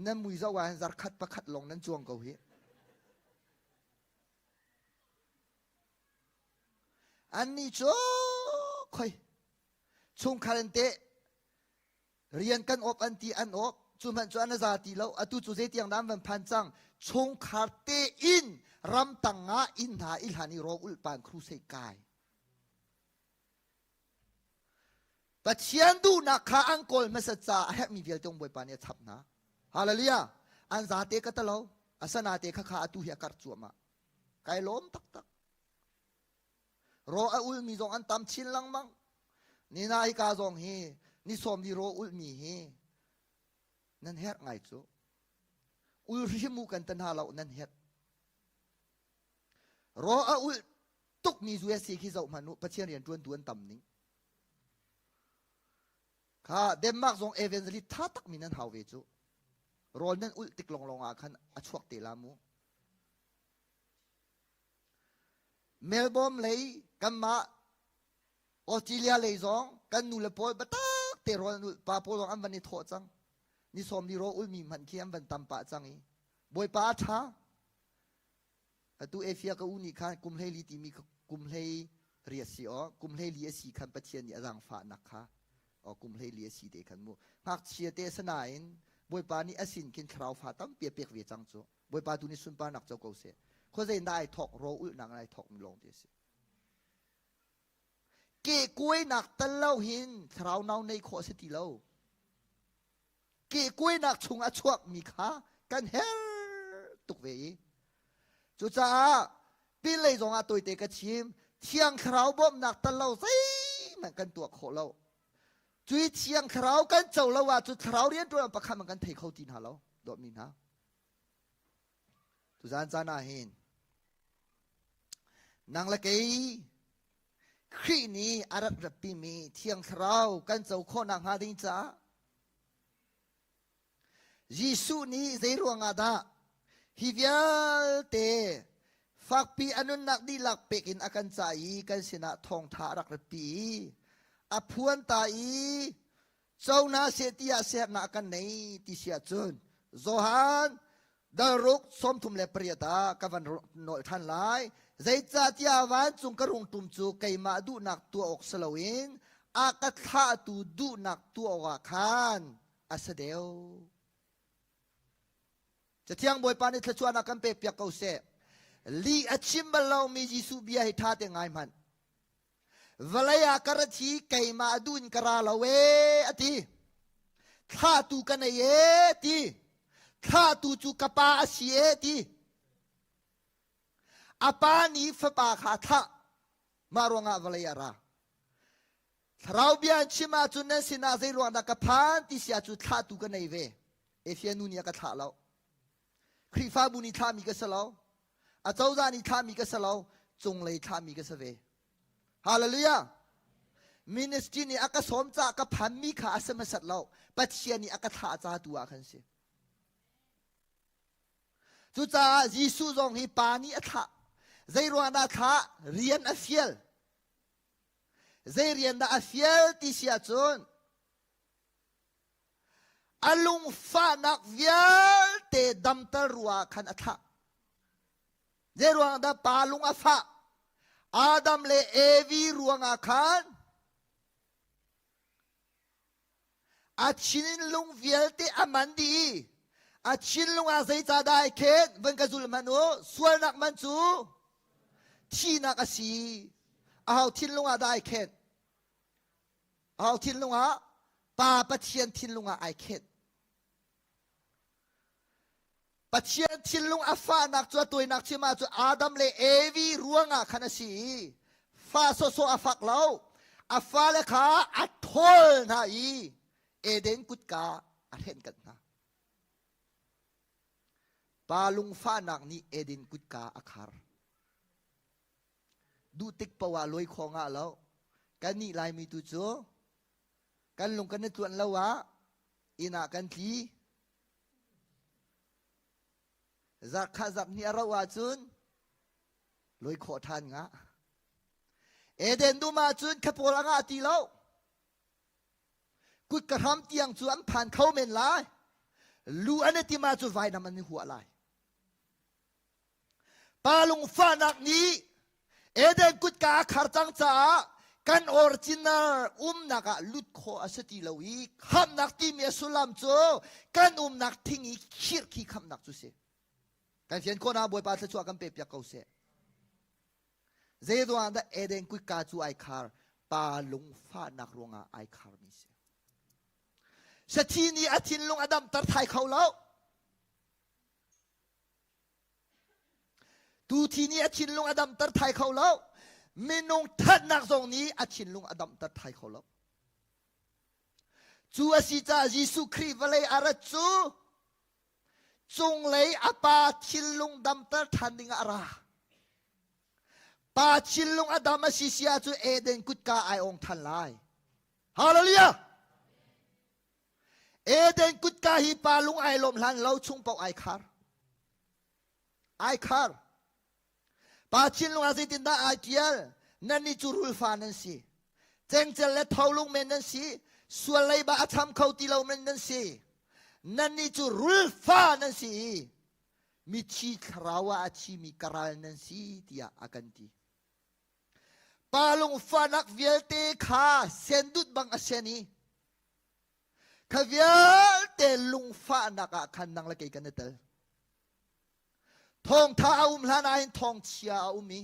nan mui zoh ah hin zarkhat pakhat lawng nan cuang ko hi. Annih cu khoi chungkhar in teh rian kan awp an ti an awp cu hmanh cu an za ti lo atu cu zeitiang dah an van phan cang chungkhar te in ramtang ah inn hna i hlan i raw ulh pan crusade kai Pathian duhnak kha an kawl hmasat caah a herhmi vialte ung Bawipa nih a chap hna. Hallelujah! An zate ka talo, asana te kha kha atu hi a karh cuahmah. Kai lawm taktak. Raw a ulmi zong an tam chin lengmang. Nina hi ka zong hi ni sawm li raw ulmi hi nan herh ngai cu. Ul hrim u kan ta hna lo nan herh. Raw a ulh tukmi USA khi zoh hmanh u Pathian rian ṭuantu an tam ning. Kha Denmark zong evangelist tha takmi nan hau ve cu. Rawl nan ulh tik lawnglawng ah khan a chuak te la mu. Melbourne lei kanmah Australia lei zong kan nu le pawl biatak te rawl an ulh pa pawl zong an van i thawh cang. Ni sawm li rawl ulmi hmanh khi an van tam pah cang i Bawipa a ṭha. Atu Efia ka u nih khan kum 14 timi kum 18 si aw kum 14 a si khan Pathian nih a zaangfahnak kha aw kum 14 a si te khan mu ngakchia te sanain Bawipa nih a sin khin thlarau fa tampi a pek ve cang cu Bawipa tu nih sunparnak co ko seh khuazei na ai thawk ro ulhnak na ai thawk mi lawng te a si ke kuainak tal lo hin thlarau nau nei khawh a si ti lo kehkuainak chung a chuakmi kha kan her tuk ve i cucaah pinlei zong ah tawite ka chim thiang thlarau bawmhnak tal lo zeihmanh kan tuah khawh lo cui thiang thlarau kan co lo ahcun thlarau rianṭuan pakhat man kan thei kho ti hna lo dawtmi hna tuzan caan ah hin nang le kei Khrih nih a rat ratpimi thiang thlarau kan co khawh nakhnga ding caah Jesuh nih zei ruangah dah hi vialte fakpi a nunnak dihlak pek in a kan cah i kan sinah thawngṭha a rak ratpi i a phuan ta i co hna seh tiah sernak kan nei ti si ahcun Johan dalruk 38 ah ka van nolh ṭhan lai zeicahtiah vancung ka rung ṭum cu keimah duhnak tuah awk si loin a ka thlahtu duhnak tuah awkah khan a si deuh Cathiang Bawipa nih thluachuahnak kan pek piak ko seh. Lih a chim bal lomi Jesuh bia hi ṭha te ngai hmanh. Vawlei ah ka rat hi keimah duh in ka ra lo ee a ti. Thlahtu ka nei ee ti. Thlahtu cu ka pa a si ee ti. A pa nih fapa kha a thlah. Mah ruangah vawlei ah ra. Thlarau bia an chim ahcun nan sinah zei ruang dah ka phan ti si ahcun thlahtu ka nei ve. Efia nu nih a ka thlah lo. Khrihfabu nih thlahmi ka si lo. Acozah nih thlahmi ka si lo. Cunglei thlahmi ka si ve. Hallelujah. Ministry nih a ka sawm caah ka phanmi kha a si hmasat lo. Pathian nih a ka thlah ca tu ah khan si. Cucaah Jesuh zong hi pa nih a thlah. Zei ruang dah thlah? Rian a fial. Zei rian dah a fial ti si ahcun A lungfahnak vialte damter ruah khan a thlah. Zeiruang dah pa lung a fah? Adam le Evi ruangah khan A thinlung vialte a man dih i a thinlung ah zeicahdah ai khen van ka zul hmanh u sualnak man cu thihnak a si. Aho thinlung ah dah ai khen? Aho thinlung ah? Pa Pathian thinlung ah ai khen. Pathian thinlung a fahnak cu a tuainak chim ahcun Adam le Evi ruangah khan a si i fa sawsawh a fak lo. A fale kha a ṭhawl hna i Eden kutka a hrenkanh hna. Pa lungfahnak nih Eden kutka a khar. Duh tik paoh ah lawi kho ngah lo. Kannih Laimi tu cu kan lung kan i tluanh lo ah inn ah kan tli. Zarhkhat zarhhnih a rauh ahcun lawi khawh ṭhan ngah. Eden dum ahcun khapawl a ngah ti lo. Kut ka hram tiang cu an phan kho men lai. Lu an i tim ahcun vainam an i huah lai. Pa lungfahnak nih Eden kutka a khar cang caah kan original umnak ah lut khawh a si ti lo i khamhnak timi a sullam cu kan umnak thing i khirh khi khamhnak cu si. Kan fian khawh na Bawipa thluachuah kan pek piak ko seh. Zei ruangah dah Eden kutka cu ai khar? Pa lungfahnak ruangah ai kharmi si. Sathi nih a thinlung a damter thai kho lo. Tuthi nih a thinlung a damter thai kho lo. Minung thatnak zong nih a thinlung a damter thai kho lo. Cu a si caah Jesuh Khrih vawlei a rat cu cunglei a pa thinlung damter ṭhan dingah a ra. Pa thinlung a dam a si si ahcun Eden kutka ai ong ṭhan lai. Hallelujah! Eden kutka hi pa lung ai lawm hlan lo chung paoh ai khar. Ai khar. Pa thinlung ah zeitindah ai tial? Nannih cu rulfa nan si. Cengcel le tholung men nan si. Sual leiba a cham kho ti lo men nan si. Nannih cu rulfa nan si i mithi thlarau ah a thimi ka ral nan si tiah a kan ti. Pa lungfahnak vialte kha sendut bang a sen i Kha vialte lungfahnak ah khan nang le kei kan i tel. Thawngtha a um hlan ah hin thawngchia a um i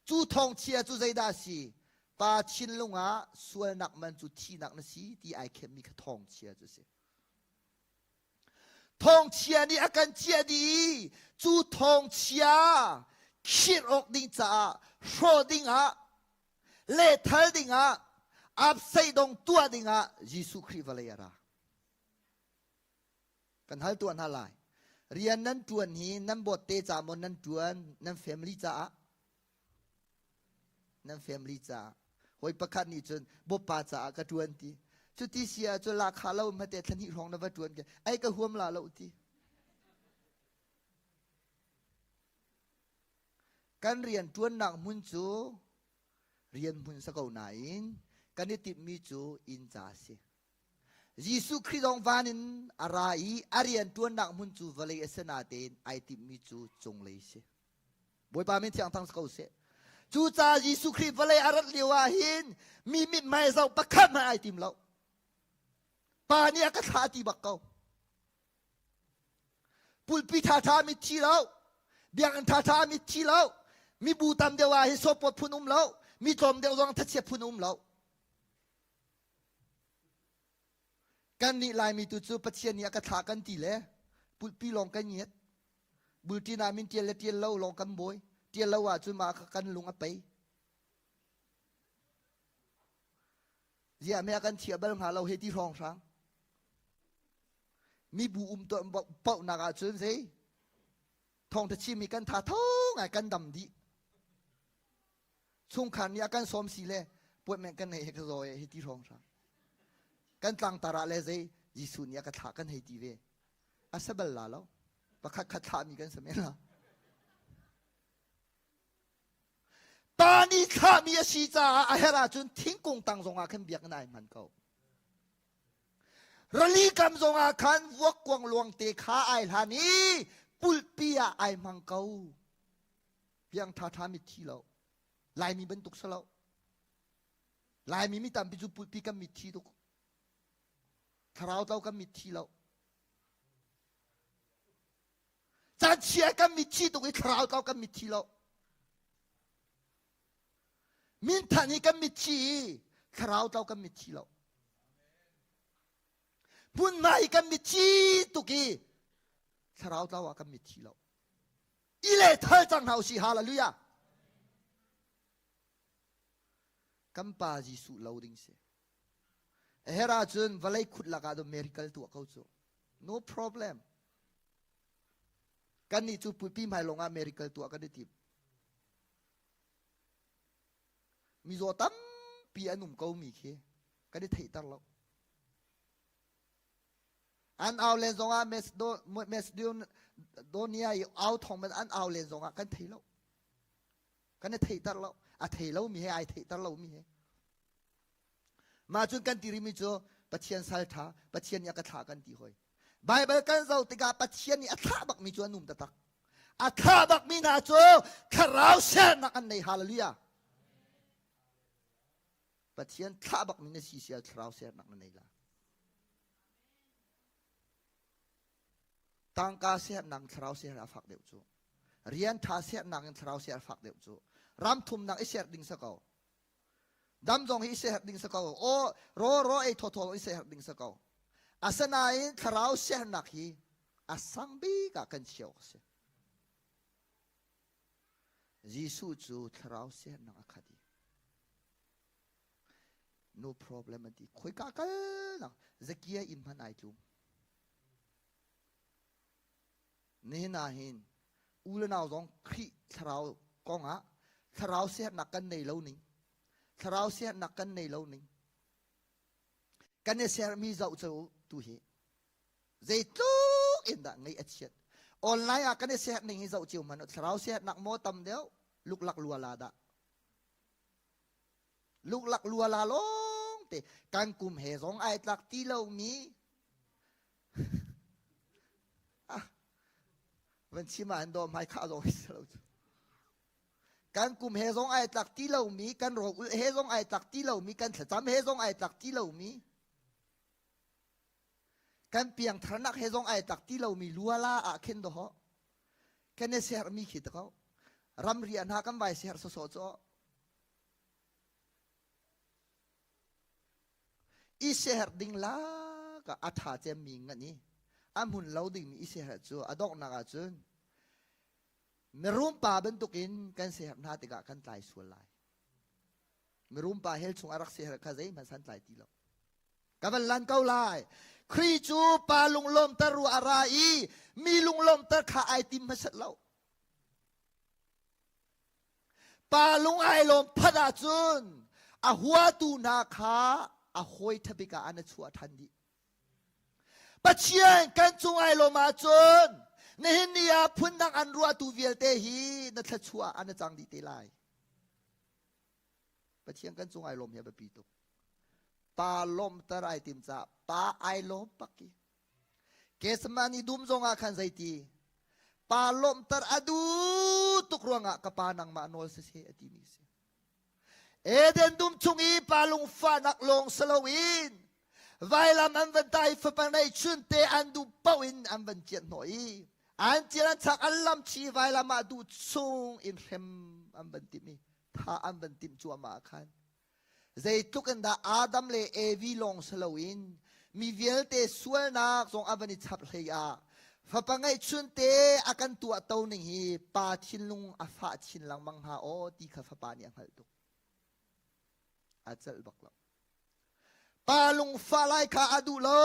cu thawngchia cu zeidah a si? Pa thinlung ah sualnak man cu thihnak na si ti ai khemmi kha thawngchia cu a si. Thawngchia nih a kan ciah dih i cu thawngchia khirh awk ding caah hrawh dingah lehthal dingah apseidong tuah dingah Jesuh Khrih vawlei a ra. Kan hal tuah hna lai. Rian nan ṭuan hi nan bawtte ca maw nan ṭuan nan family caah? Nan family caah. Hawi pakhat nih cun bawpa caah ka ṭuan ti. Cuti si ahcun lahkhah lo hmate thla hnih hrawng na va ṭuan ke ai ka huam la lo ti. Kan rian ṭuannak hmun cu rian hmun sa ko nain kan i timhmi cu inn ca a si. Jesuh Khrih zong van in a ra i a rian ṭuannak hmun cu vawlei a si natein ai timhmi cu cunglei si. Bawipa min thiang thang si ko seh. Cucaah Jesuh Khrih vawlei a rat lio ah hin mi mithmai zoh pakhat hmanh ai tim lo. Pa nih a ka thlah ti bak ko. Pulpi ṭhaṭha mit thi lo, biakinn ṭhaṭha mit thi lo, mibu tam deuh ah hi sawpawt phun um lo, mi tlawm deuh zong thachiat phun um lo. Kan nih Laimi tu cu Pathian nih a ka thlah kan ti le pulpi lawng kan ngiat. Bulṭin ah min ṭial le ṭial lo lawng kan bawi. Ṭial lo ahcun mah kha kan lung a pei. Ziah me a kan thiah bal hnga lo he ti hrawng hrang. Mibu um paohnak ahcun zei thawngtha chimmi kan tha tho ngai kan dam dih. Chungkhar nih a kan sawm si le appointment kan nei he ka zaw he ti hrawng hrang. Kan tlangtar ah le zei Jesuh nih a ka thlah kan hei ti ve. A sa bal la lo. Pakhat khat thlahmi kan sa men la. Pa nih thlahmi a si caah a herh ahcun thingkung tang zongah khan biakinn ai hman ko. Rali kam zongah khan vuakkuang luang te kha ai hlan i pulpi ah ai hmang ko. Piang ṭhaṭha mitthi lo. Laimi bantuk si lo. Laimi mi tampi cu pulpi kan mitthi tuk. Thlarau tlo kan mit thi lo. Caan chia kan mit thi tuk i thlarau tlo kan mit thi lo. Minthan hi kan mit thi i thlarau tlo kan mit thi lo. Hmunhma hi kan mit thi tuk i thlarau tlo ah kan mit thi lo. I le thal cang hna usih hallelujah. Kan pa Jesuh lo ding si. A her ahcun vawlei khut lakah do miracle tuah ko cu. No problem. Kan nih cu pupi hmai lawng ah miracle tuah kan i tim. Mizaw tampi an um ko mi khi kan i theihter lo. An au len zongah Macedonia i au thong man an au len zongah kan thei lo. Kan i theihter lo. A thei lo mi he ai theihter lo mi he. Mah cun kan ti rimi cu Pathian sal ṭha, Pathian nih a ka thlah kan ti hoi. Baibal kan zoh tikah Pathian nih a thlah bakmi cu an um taktak. A thlah bakmi hna cu thlarau sernak an nei. Hallelujah. Pathian thlah bakmi na si sia thlarau sernak na nei la. Tangka sernak thlarau ser a fak deuh cu. Rian ṭha sernak in thlarau ser a fak deuh cu. Ram thumnak i ser ding sa ko. Dam zong hi i siaherh ding si ko. Aw raw raw ei thawthaw i siaherh ding si ko. Asinain thlarau siaherhnak hi a sang bik ah kan chiah awk a si. Jesuh cu thlarau siaherhnak a khat i no problem an ti. Khoika kal nak Zakia inn hmanh ai tlum. Nihin ah hin u le nau zong Khrih thlarau kongah thlarau siaherhnak kan nei lo ning thlarau siaherhnak kan nei lo ning kan i sermi zoh cu tu hi zeitluk in dah ngeih a chiat online ah kan i serh ning hi zoh cio hmanh thlarau siaherhnak maw tam deuh luklak luala dah luklak luala lawng te kan kum he zong ai tlak ti lomi ah van chim ah an dawm hai khah zong si lo cu kan kum he zong ai tlak ti lomi kan rawk ulh he zong ai tlak ti lomi kan thlacam he zong ai tlak ti lomi kan piangtharnak he zong ai tlak ti lomi luala ah khin do ho kan i sermi khi ta ko ramri hna kan vai ser sawsawh cu I siaherh ding lak ah a ṭha cemmi ngan i a hmun lo dingmi i siaherh cu a donghnak ahcun mirum pa bantukin kan siaherh hna tikah kan tlai sual lai. Mirum pa hell chung a rak siaherh kha zeihmanh san tlai ti lo. Ka van lan ko lai. Khrih cu pa lunglawmter ruah a ra i mi lunglawmter kha ai tim hmasat lo. Pa lung ai lawm phat ahcun a huatu hna kha a hawi ṭhabik ah an i chuah ṭhan dih. Pathian kan cung ai lawm ahcun nihin ni ah phundang an ruahtu vialte hi na thluachuah an i cang dih te lai. Pathian kan cung ai lawm hi a biapi tuk. Pa lawmter ai tim caah pa ai lawm bak i Gethsemane dum zongah khan zeiti pa lawmhter a duh tuk ruangah ka pa nangmah nawl siseh a timi si. Eden dum chung i pa lungfahnak lawng si loin vailam an van tah i fapa neihchun te an duh paoh in an van cianh hnawh i an cil an chak an lam chi vailam ah duh chung in hrem an van timh i tha an van timh cuahmah ah khan Zeitluk in dah Adam le Evi lawng si loin mi vialte sualnak zong a van i chap hlei ah fapa ngeihchun te a kan tuahto ning hi pa thinlung a fah chin lengmang hnga aw ti kha fapa nih a hngalh tuk. A celh bak lo. Pa lungfah lai kha a duh lo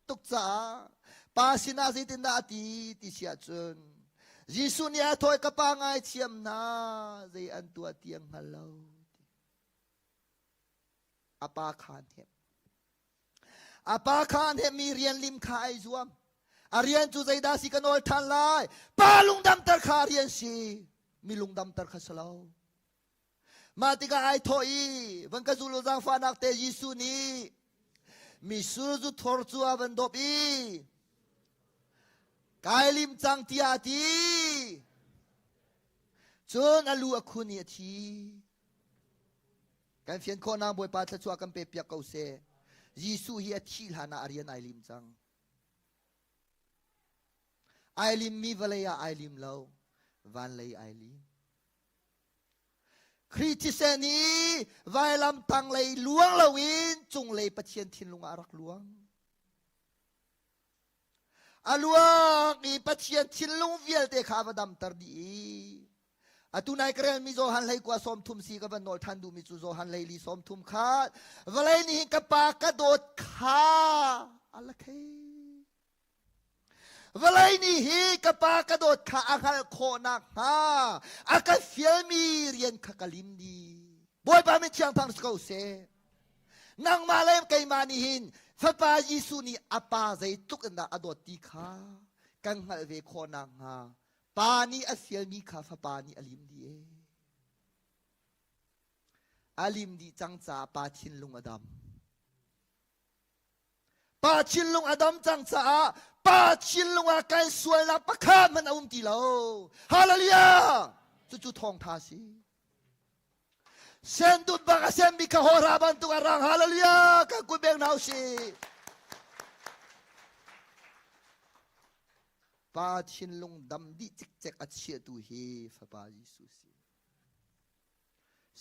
tuk caah pa sinah zeitindah a ti ti si ahcun Jesuh nih a thawi ka pa ngaithiam hna zei an tuah ti an hngal lo. A pa kha an hnemh. A pa kha an hnemh mi rian lim kha ai zuam. A rian cu zeidah si ka nawl ṭhan lai? Pa lungdamter kha a rian si. Mi lungdamter kha si lo. Mah tikah ai thawh i van ka zul u zaangfahnak te Jesuh nih mitsur zu thor cu a van dawp i kai lim cang tiah a ti. Cun a lu a khun i a thi. Kan fian khawhnak Bawipa thluachuah kan pe piak ko seh. Jesuh hi a thih hlan ah a rian ai lim cang. Ai limmi vawlei ah ai lim lo, van lei ai lim. Khrih thisen hi vailam tanglei luang loin cunglei Pathian thinlung ah a rak luang. A luang i Pathian thinlung vialte kha a va damter dih i atu nai ka relmi Johan hlei kua sawm thum si ka van nawl than duhmi cu Johan hlei li sawm thum kha vawlei nih hin ka pa ka dawt kha a la thei. Vawlei nih hi ka pa ka dawt kha a hngalh khawh nakhnga a ka fialmi rian kha ka lim dih. Bawipa min thiang thang si ko seh. Nangmah le keimah nih hin Fapa Jesuh nih a pa zeitluk in dah a dawt ti kha kan hngalh ve khawh nakhnga Pa nih a fialmi kha Fapa nih a lim dih ee. A lim dih cang caah Pa thinlung a dam. Pa thinlung a dam cang caah pa thinlung ah kan sualnak pakhat hmanh a um ti lo. Hallelujah! Cucu thawngtha si. Sendut bak a semmi kha hawhra bantuk a rang. Hallelujah! Kan kut beng hna usih. Pa thinlung dam dih cikcek a chiahtu hi Fapa Jesuh si.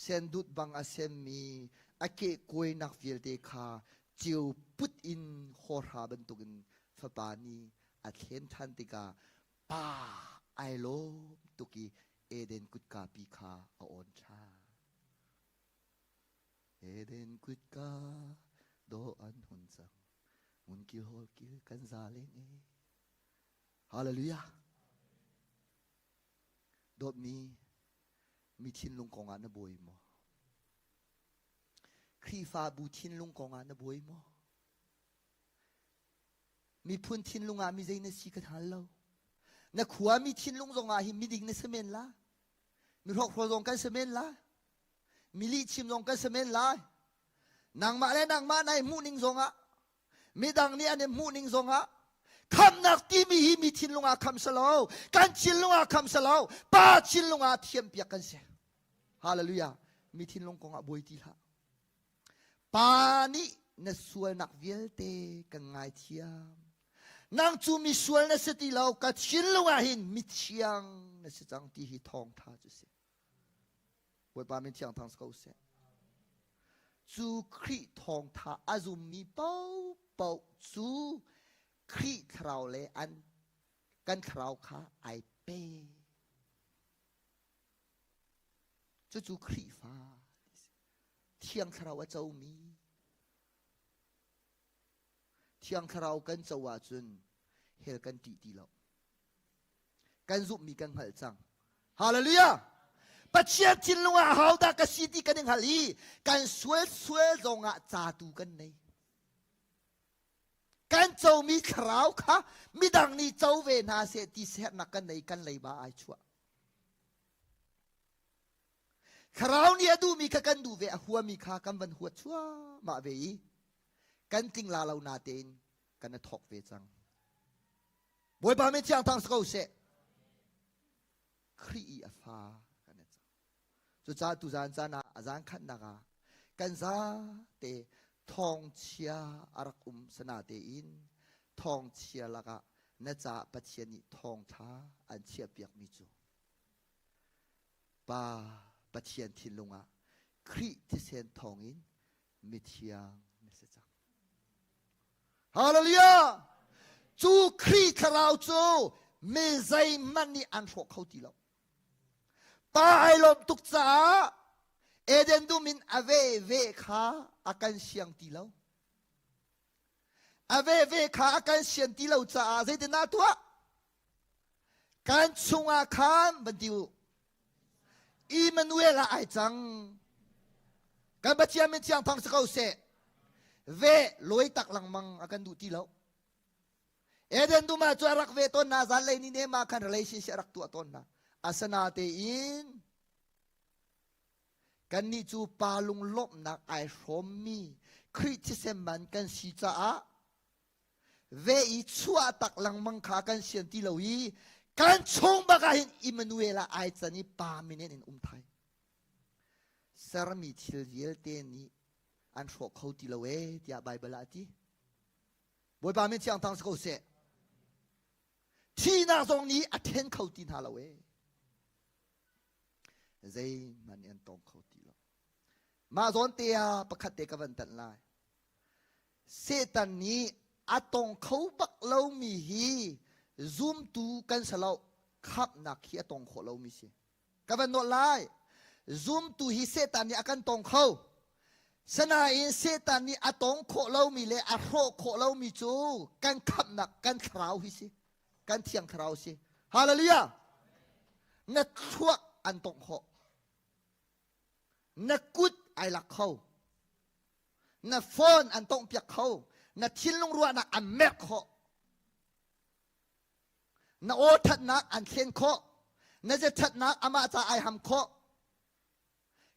Sendut bang a semmi a kehkuainak vialte kha ceu put in hawhra bantukin fapa nih a thlen ṭhan tikah pa ai lawm tuk i Eden kutkapi kha a awn ṭhan. Eden kutka dawh an hun cang, ngunkil hawlkil kan za leng e. Hallelujah. Dawtmi, mi thinlung kongah na buai maw? Khrihfabu thinlung kongah na buai maw? Miphun thinlung ah mi zei na si ka hngal lo. Na khua mi thinlung zongah hi miding na si men la. Mi hrokhrawl zong kan si men la. Mi lihchim zong kan si men lai. Nangmah le nangmah nai hmuh ning zongah midang nih an i hmuh ning zongah khamnak timi hi mi thinlung ah kham salo kan thinlung ah kham salo pa thinlung ah thiampiak kan si hallelujah mi thinlung kong ah buai ti hlah pa nih na sualnak vialte kan ngaithiam nang cu mi sual na si ti lo ka thinlung ah hin mithiang na si cang ti hi thawngtha cu si Bawipa min thiang thang si ko seh. Cu Khrih thawngtha a zummi paohpaoh cu Khrih thlarau le an kan thlarau kha ai pe. Cucu Khrihfa Thiang Thlarau a comi Thiang Thlarau kan co ahcun hell kan ṭih ti lo. Kan zumhmi kan hngalh cang. Hallelujah! Pathian thinlung ah ahodah ka si ti kan i hngalh i kan sual sual zongah ca tu kan nei. Kan comi thlarau kha midang nih co ve hna seh ti sernak kan nei kan leiba ai chuah. Thlarau nih a duhmi kha kan duh ve a huami kha kan van huat chuahmah ve i kan tling la lo natein kan i thawk ve cang. Bawipa min thiang thang si ko seh. Khrih i a fa kan i cang. Cucaah tuzaan caan ah a zaan khatnak ah kan zate thawngchia a rak um sana tein thawngchia lakah na caah Pathian nih thawngṭha an chiahpiakmi cu Pa Pathian thinlung ah Khrih thisen thawngin mithiang na si cang. Hallelujah! Cu Khrih thlarau cu mi zeihmanh nih an hrawh kho ti lo. Pa ai lawm tuk caah Eden dum in a ve ve kha a kan siang ti lo. A ve ve kha a kan sian ti lo caah zeitindah tuah? Kan chungah khan van ti u. Emmanuel ah ai cang. Kan Pathian min thiang thang si ko seh. Ve lawi tak lengmang a kan duh ti lo. Eden dum ah cu a rak ve tawn na zan lei ni ne ma khan relationship a rak tuah tawn na. Asana tein kannih cu pa lunglawmhnak ai hrawmmi Khrih thisen man kan si caah ve i chuah tak lengmang kha kan sian ti lo i kan chung bak ah hin Emmanuel ah ai can i pa minen in um thai. Sermi thil vialte nih An hrawk kho ti lo ee tiah Baibal ah a ti. Bawipa min thiang thang si ko seh. Thihnak zong nih a then kho ti hna lo ee. Zeihmanh nih an tong kho ti lo. Mah zawn te ah pakhat te ka van tanh lai. Satan nih a tong kho bak lomi hi zumtu kan si lo khamhnak hi a tong khawh lomi si. Ka van nawl lai. Zumtu hi Satan nih a kan tong kho. Sanain Satan nih a tong khawh lomi le a hrawh khawh lomi cu kan khamhnak kan thlarau hi si. Kan thiang thlarau si. Hallelujah! Na thluak an tongh khawh. Na kut ai lak kho. Na phone an tonghpiak kho. Na thinlung ruahnak an merh khawh. Na aw ṭhatnak an thlen khawh. Na ze ṭhatnak amah ca ai ham khawh.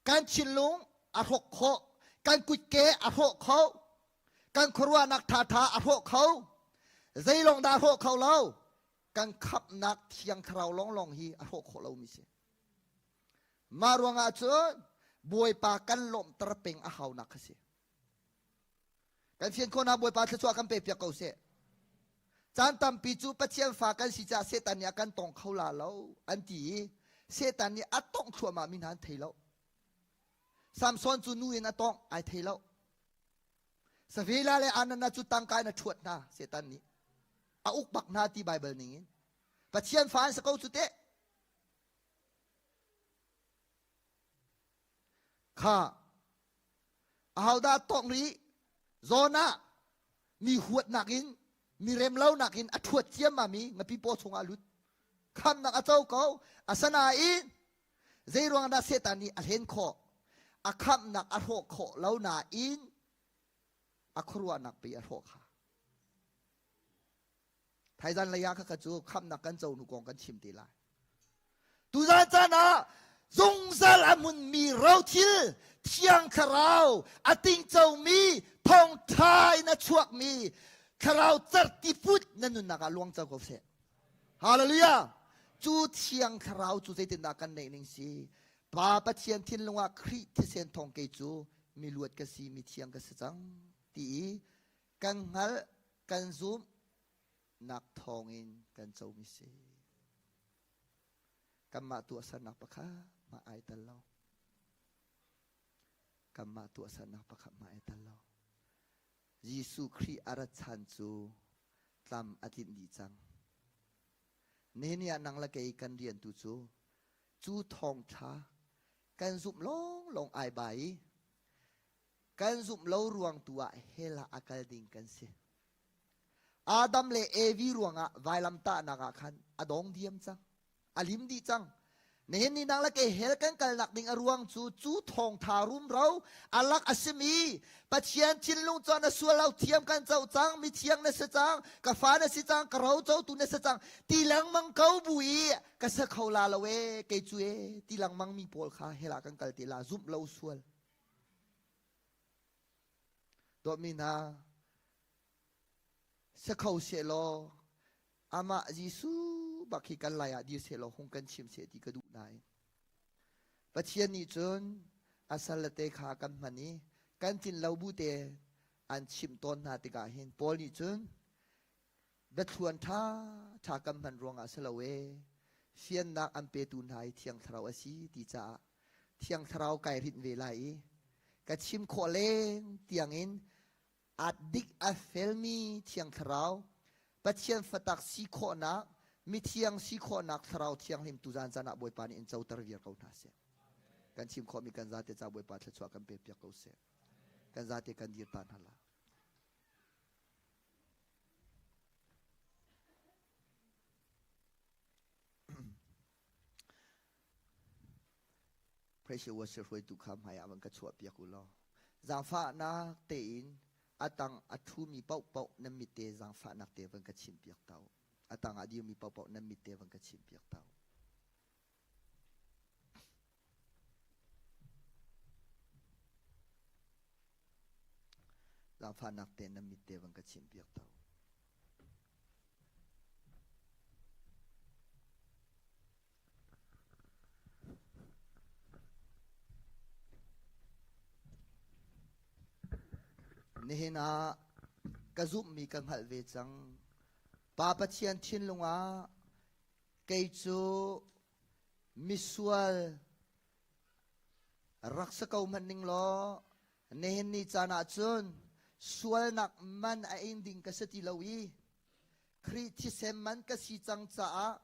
Kan thinlung a hrawk khawh. Kan kutke a hrawh kho. Kan khuaruahnak ṭhaṭha a hrawh kho. Zeilong dah a hrawh kho lo? Kan khamhnak thiang thlarau lawnglawng hi a hrawh khawh lomi si. Mah ruangah cun Bawipa kan lawmhter peng a haunak kha si. Kan fian khawhnak Bawipa thluachuah kan pe piak ko seh. Caan tampi cu Pathian fa kan si caah Satan nih a kan tong kho la lo an ti i Satan nih a tongh thluahmah mi hna an thei lo. Samson cu nu in a tongh ai thei lo. Savela le Anana cu tangka in a ṭhuat hna Satan nih. A uk bak hna ti Baibal ning in. Pathian fa an si ko cu teh. Kha ahodah tongh rih zawn ah mi huatnak in mi remlonak in a ṭhuat ciammam i ngapi paw chungah a lut khamnak a co ko asinain zei ruang dah Satan nih a hlen khawh a khamnak a hrawh khawh lo nain a khuaruahnak pe a hrawh kha Thaizan lei ah khakha cu khamnak kan co hnu kong kan chim te lai. Tuzan caan ah zungzal a hmunmi rothil thiang thlarau a tingcomi thawngṭha in a chuakmi thlarau cerhti put na nunnak ah luang co ko seh. Hallelujah! Cu thiang thlarau cu zeitindah kan neih ning si? Pa Pathian thinlung ah Khrih thisen thawng kei cu miluat ka si, mi thiang ka si cang ti i kan hngalh kan zumh nak thawngin kan comi si. Kanmah tuahsernak pakhat mah ai tel lo. Kanmah tuahsernak pakhat mah ai tel lo. Jesuh Khrih a rat chan cu tlam a tlinh dih cang. Nihin ah nang le kei kan rian tu cu cu thawngṭha kan zumh lawnglawng ai bai i Kan zumh lo ruang tu ah hell ah a kal ding kan si. Adam le Evi ruangah vailamtahnak ah khan a dong diam cang. A lim dih cang. Nihin ni nang le kei hell kan kalnak ding a ruang cu cu thawngtha rumro alak a simi Pathian thinlung cu na sual lo thiam kan co cang mi thiang na si cang ka fa na si cang ka ro cotu na si cang ti lengmang ko bu i ka sa kho la lo e kei cu e ti lengmang mi pawl kha hell ah kan kal te la zumh lo sual Dawtmi hna, si kho sehlaw amah Jesuh bak hi kan lai ah dir sehlaw hung kan chim seh ti ka duh nain Pathian nih cun a salle kha kan hman i kan tlin lo bu te an chimh tawn hna tikah hin Paul nih cun biathluan ṭha ṭha kan hman ruangah si lo ee fiannak an petu hna hi Thiang Thlarau a si ti caah Thiang Thlarau kai rinh ve lai i ka chim khawh leng tiangin a dik a felmi Thiang Thlarau Pathian fatak si khawhnak mithiang si khawhnak Thlarau Thianghlim tuzan caan ah Bawipa nih in coter viar ko hna seh. Kan chim khawhmi kan zate ca Bawipa thluachuah kan pe piak ko seh. Kan zate kan dir ta hna la. Pressure washer hruaitu kha hmai ah van ka chuah piak u law zaangfahnak tein a tang a ṭhumi paohpaoh nan mit te zaangfahnak te van ka chim piak ta u. A tang ah dirmi paohpaoh nan mit te van ka chim piak ta u. Zaangfahnak te nan mit te van ka chim piak ta u. Nihin ah ka zumhmi ka hngalh ve cang. Pa Pathian thinlung ah kei cu misual rak si ko hmanh ning law nihin ni caan ah cun sualnak man a ing ding ka si ti lo i Khrih thisen man ka si cang caah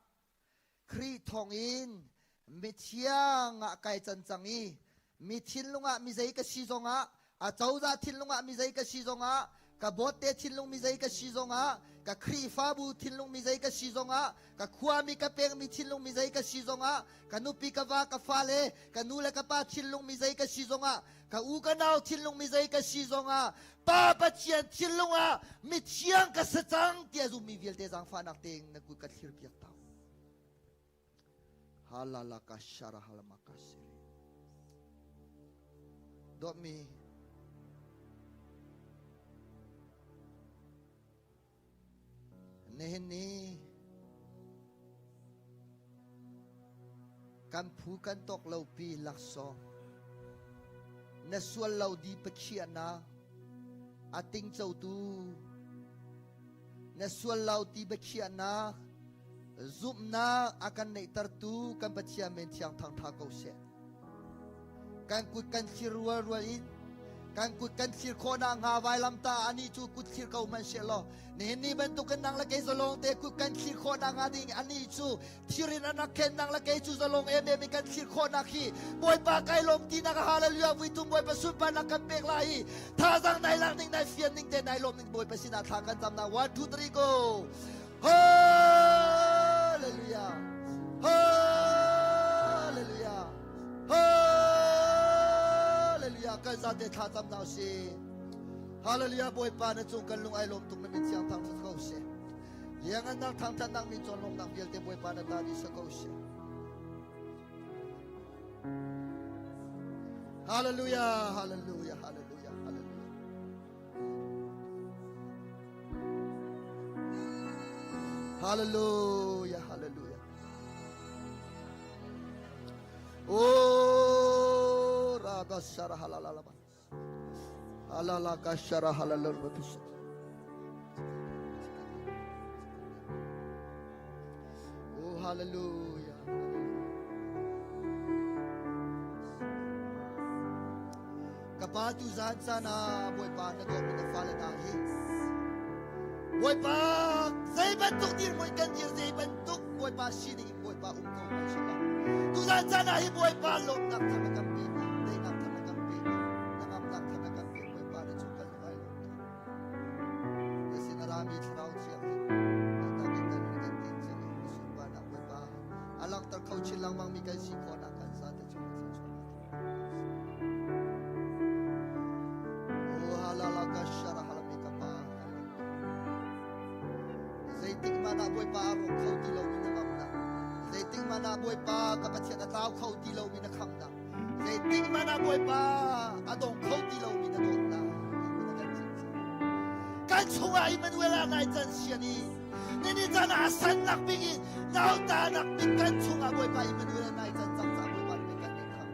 Khrih thawngin mithiang ah kai can cang i mi thinlung ah mi zei ka si zongah a cozah thinlung ah mi zei ka si zongah ka bawtte thinlung mi zei ka si zongah ka Khrihfabu thinlung mi zei ka si zongah ka khuami ka pengmi thinlung mi zei ka si zongah ka nupi ka va ka fale ka nu le ka pa thinlung mi zei ka si zongah ka u ka nau thinlung mi zei ka si zongah Pa Pathian thinlung ah mithiang ka si cang tiah zummi vialte zaangfahnak tein na kut ka thlir piak ta. Halala ka shara halama ka siri. Dawtmi nihin ni kan phu kan tawk lo pi laksawng na sual lo di pathian a tingcotu na sual lo ti biakhiahnak zumhnak a kan neihtertu kan Pathian men thiang thangtha ko seh. Kan kut kan thlir rual rual in kan kut kan thlir khawhnak hnga vailamta ani cu kut thlir ko hmanh seh law nihin ni bantukin nang le kei zalong te kut kan thlir khawhnak hnga ding ani cu thirin an rak khen nang le kei cu zalong em em in kan thlir khawhnak hi Bawipa kai lawm tinak hallelujah vui tum Bawipa sunparnak kan pek lai i thazang nai lak ning nai fian ning te nai lawm ning Bawipa sinah thla kan cam na 1 2 3 go Hallelujah Hallelujah Hallelujah kan zate thla cam na si Hallelujah Bawipa na cung kan lung ai lawm tuk na min thiang thang ko seh Liangannak thangthatnak min cawnlawmnak vialte Bawipa na ta dih si ko seh. Hallelujah, hallelujah, hallelujah, hallelujah. Hallelujah, hallelujah. Oh, Radha Shara Halalala. Halala Kashara Halalala. Oh, hallelujah. Kapa tu zan sana Bawipa na dawt na fale hna hi Bawipa zei bantuk dirhmun kan dir zei bantuk Bawipa sining in Bawipa um ko kan si lo tu zan caan ah hi Bawipa lawmnak thar na kan pe teinak thar na kan pe hnangamnak thar na kan pe Bawipa na cung kan lung ai lawm tuk na sin a rami thlarau thiang hi nak in kan kan tin cang i na sunparnak Bawipa a langhter kho chin lengmang mi kan si khawhnak kan za te cung na thluachuah Oh halala ka shara halami ka pa Zeitik hmanh ah Bawipa a rawk kho ti lomi na ngamnak. Zeitik hmanh ah Bawipa ka Pathian a tlau kho ti lomi na khamnak. Zeitik hmanh ah Bawipa a dong kho ti lomi na dawtnak. Kan chungah Emmanuel ah nai can sian i nini caan ah sannak bik in nautanak bik kan chungah Bawipa Emmanuel ah nai can cang caah Bawipa nih kan min kham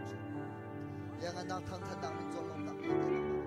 Liangannak thangthatnak min cawnlawmnak vialte nangmah.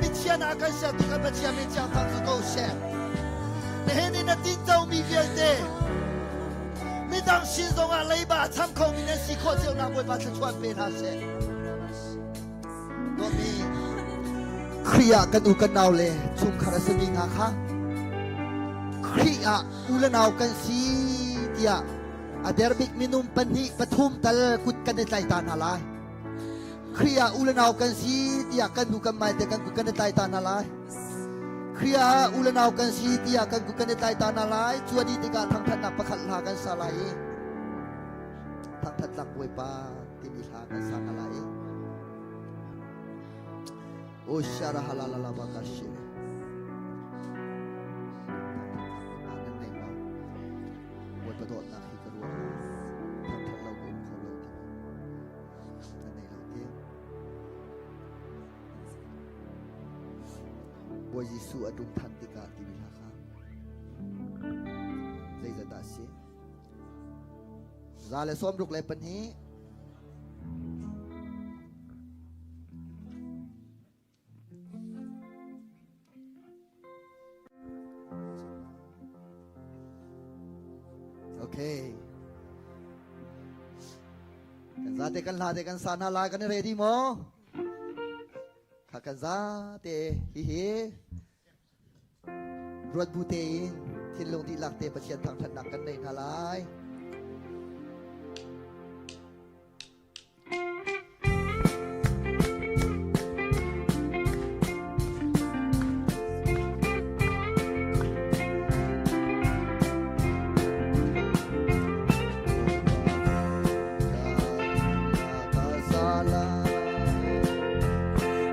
Mithian ah kan sertu kan Pathian min thiang thang cu ko seh. Nihin in na tinco mi vialte midang sin zongah leiba a cham khomi nan si khawh cio nak Bawipa thluachuah pe hna seh. Dawtmi Khrih ah kan u kan nau le chungkhar a simi hna kha Khrih ah u le nau kan si tiah a der bik minung pahnih pathum tal kut kan i tlai ta hna lai. Khrih ah u le nau kan si tiah kan hnu kan mai te kan kut kan i tlai ta hna lai. Khrih ah u le nau kan si tiah kan kut kan i tlai ta hna lai. Cuani tikah thangthatnak pakhat hla kan sa lai i thangthat tlak Bawipa timi hla kan sa hna lai i O shara halala la baka shire. Nan nei maw? Bawipa dawtnak hi ka ruah. Thangthat lo ka um kho lo ti. Nan nei lo ti. Bawi Jesuh a ṭum than tikah timi hla kha zeizat dah a si? 162. Okay. Kan zate kan hla te kan sa hna lai kan i ready maw? Kha kan zate hi hi Ruat bu tein thinlung dihlak te Pathian thangṭhatnak kan nei hna lai.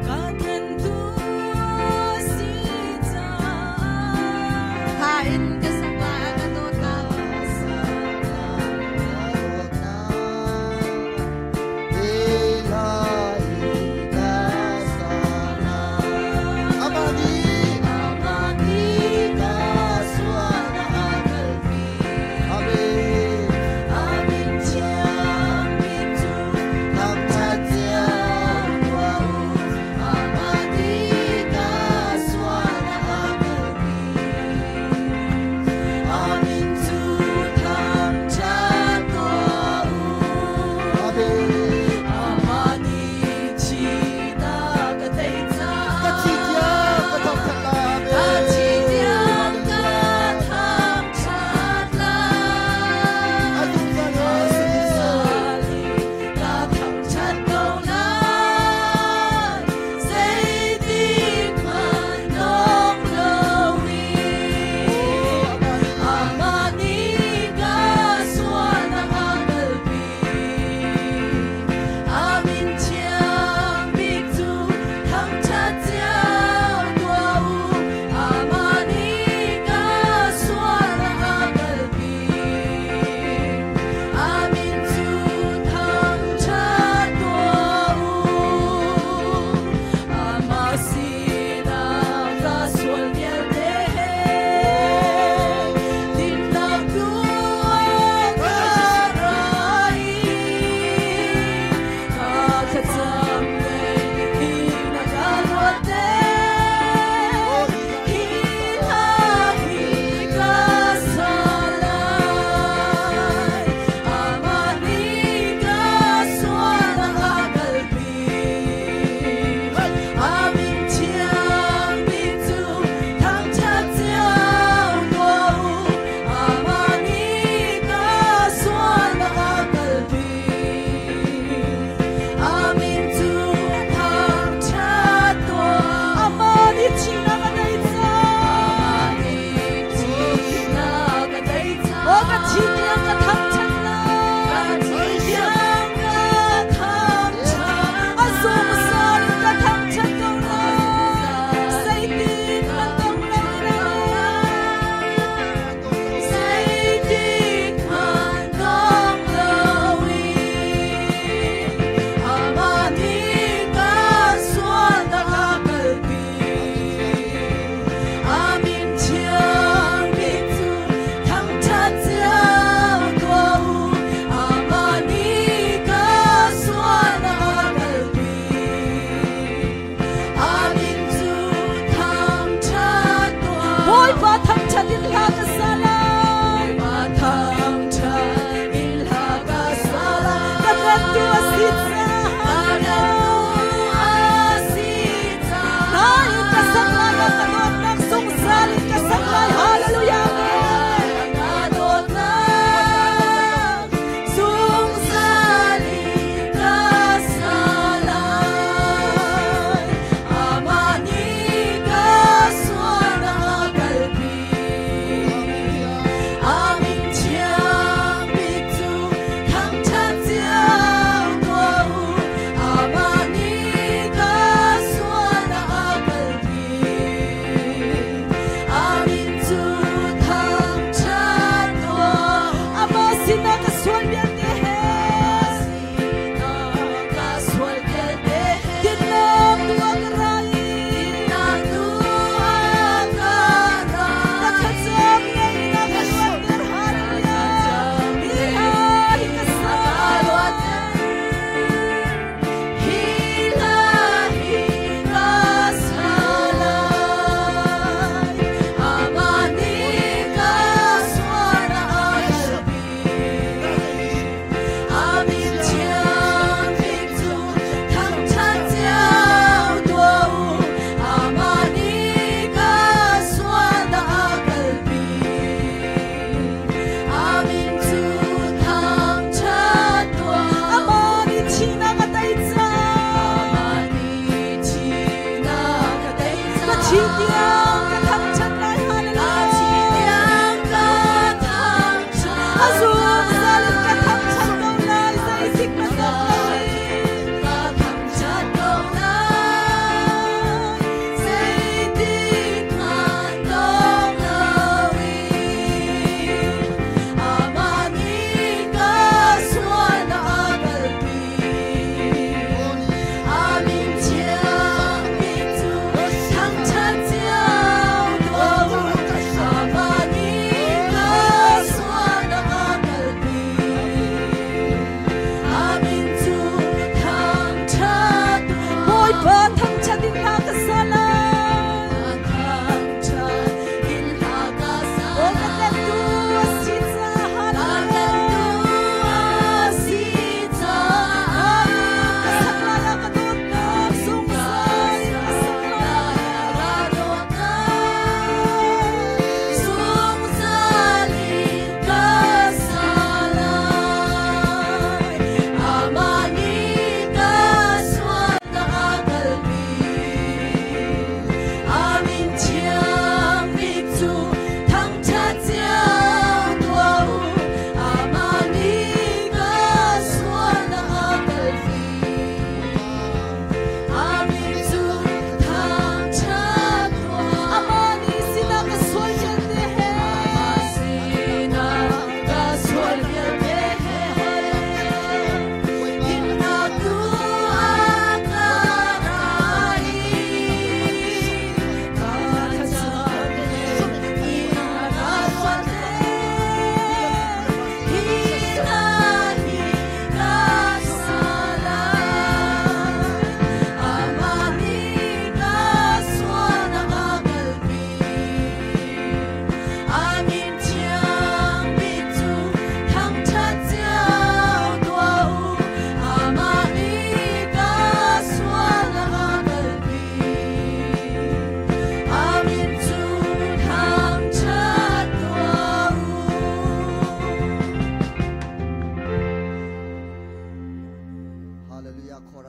Ka thentu si caah Tha in ka sak lai ka dawtnak ka sak.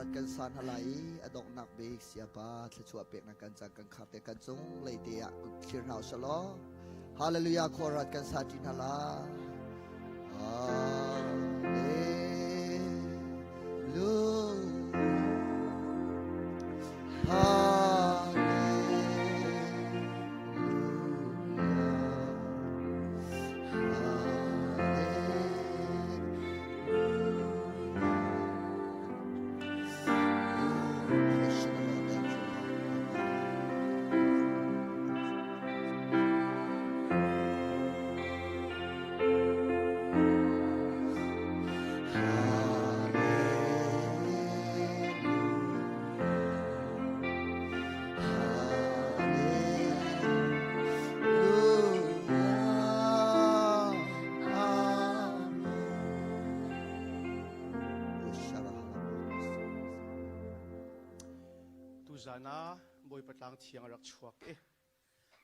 Khuarat kan sa hna lai i a donghnak bik siapa thluachuah peknak kan cang kan khar te kan cung lei te ah kut thlir hna usih law Hallelujah khuarat kan sa ṭi hna lai. Hallelujah. Tuzan ah Bawipa tlang thiang a rak chuak i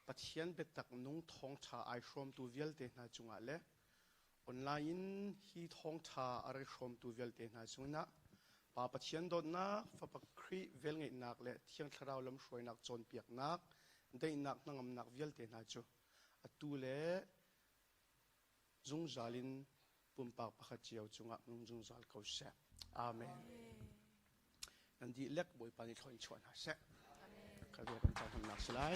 Pathian biatak nung thawngṭha ai hrawmtu vialte hna cungah le online in hi thawngṭha a rak hrawmtu vialte hna cungah Pa Pathian dawtnak, Fapa Khrih velngeihnak le Thiang Thlarau lamhruainak cawnpiaknak, daihnak hnangamnak vialte hna cu atu le zungzal in pumpak pakhat cio cungah nung zungzal ko seh. Amen. Nan dihlak Bawipa nih thlawh in chuah hna seh. Ka kan caan hamnak si lai.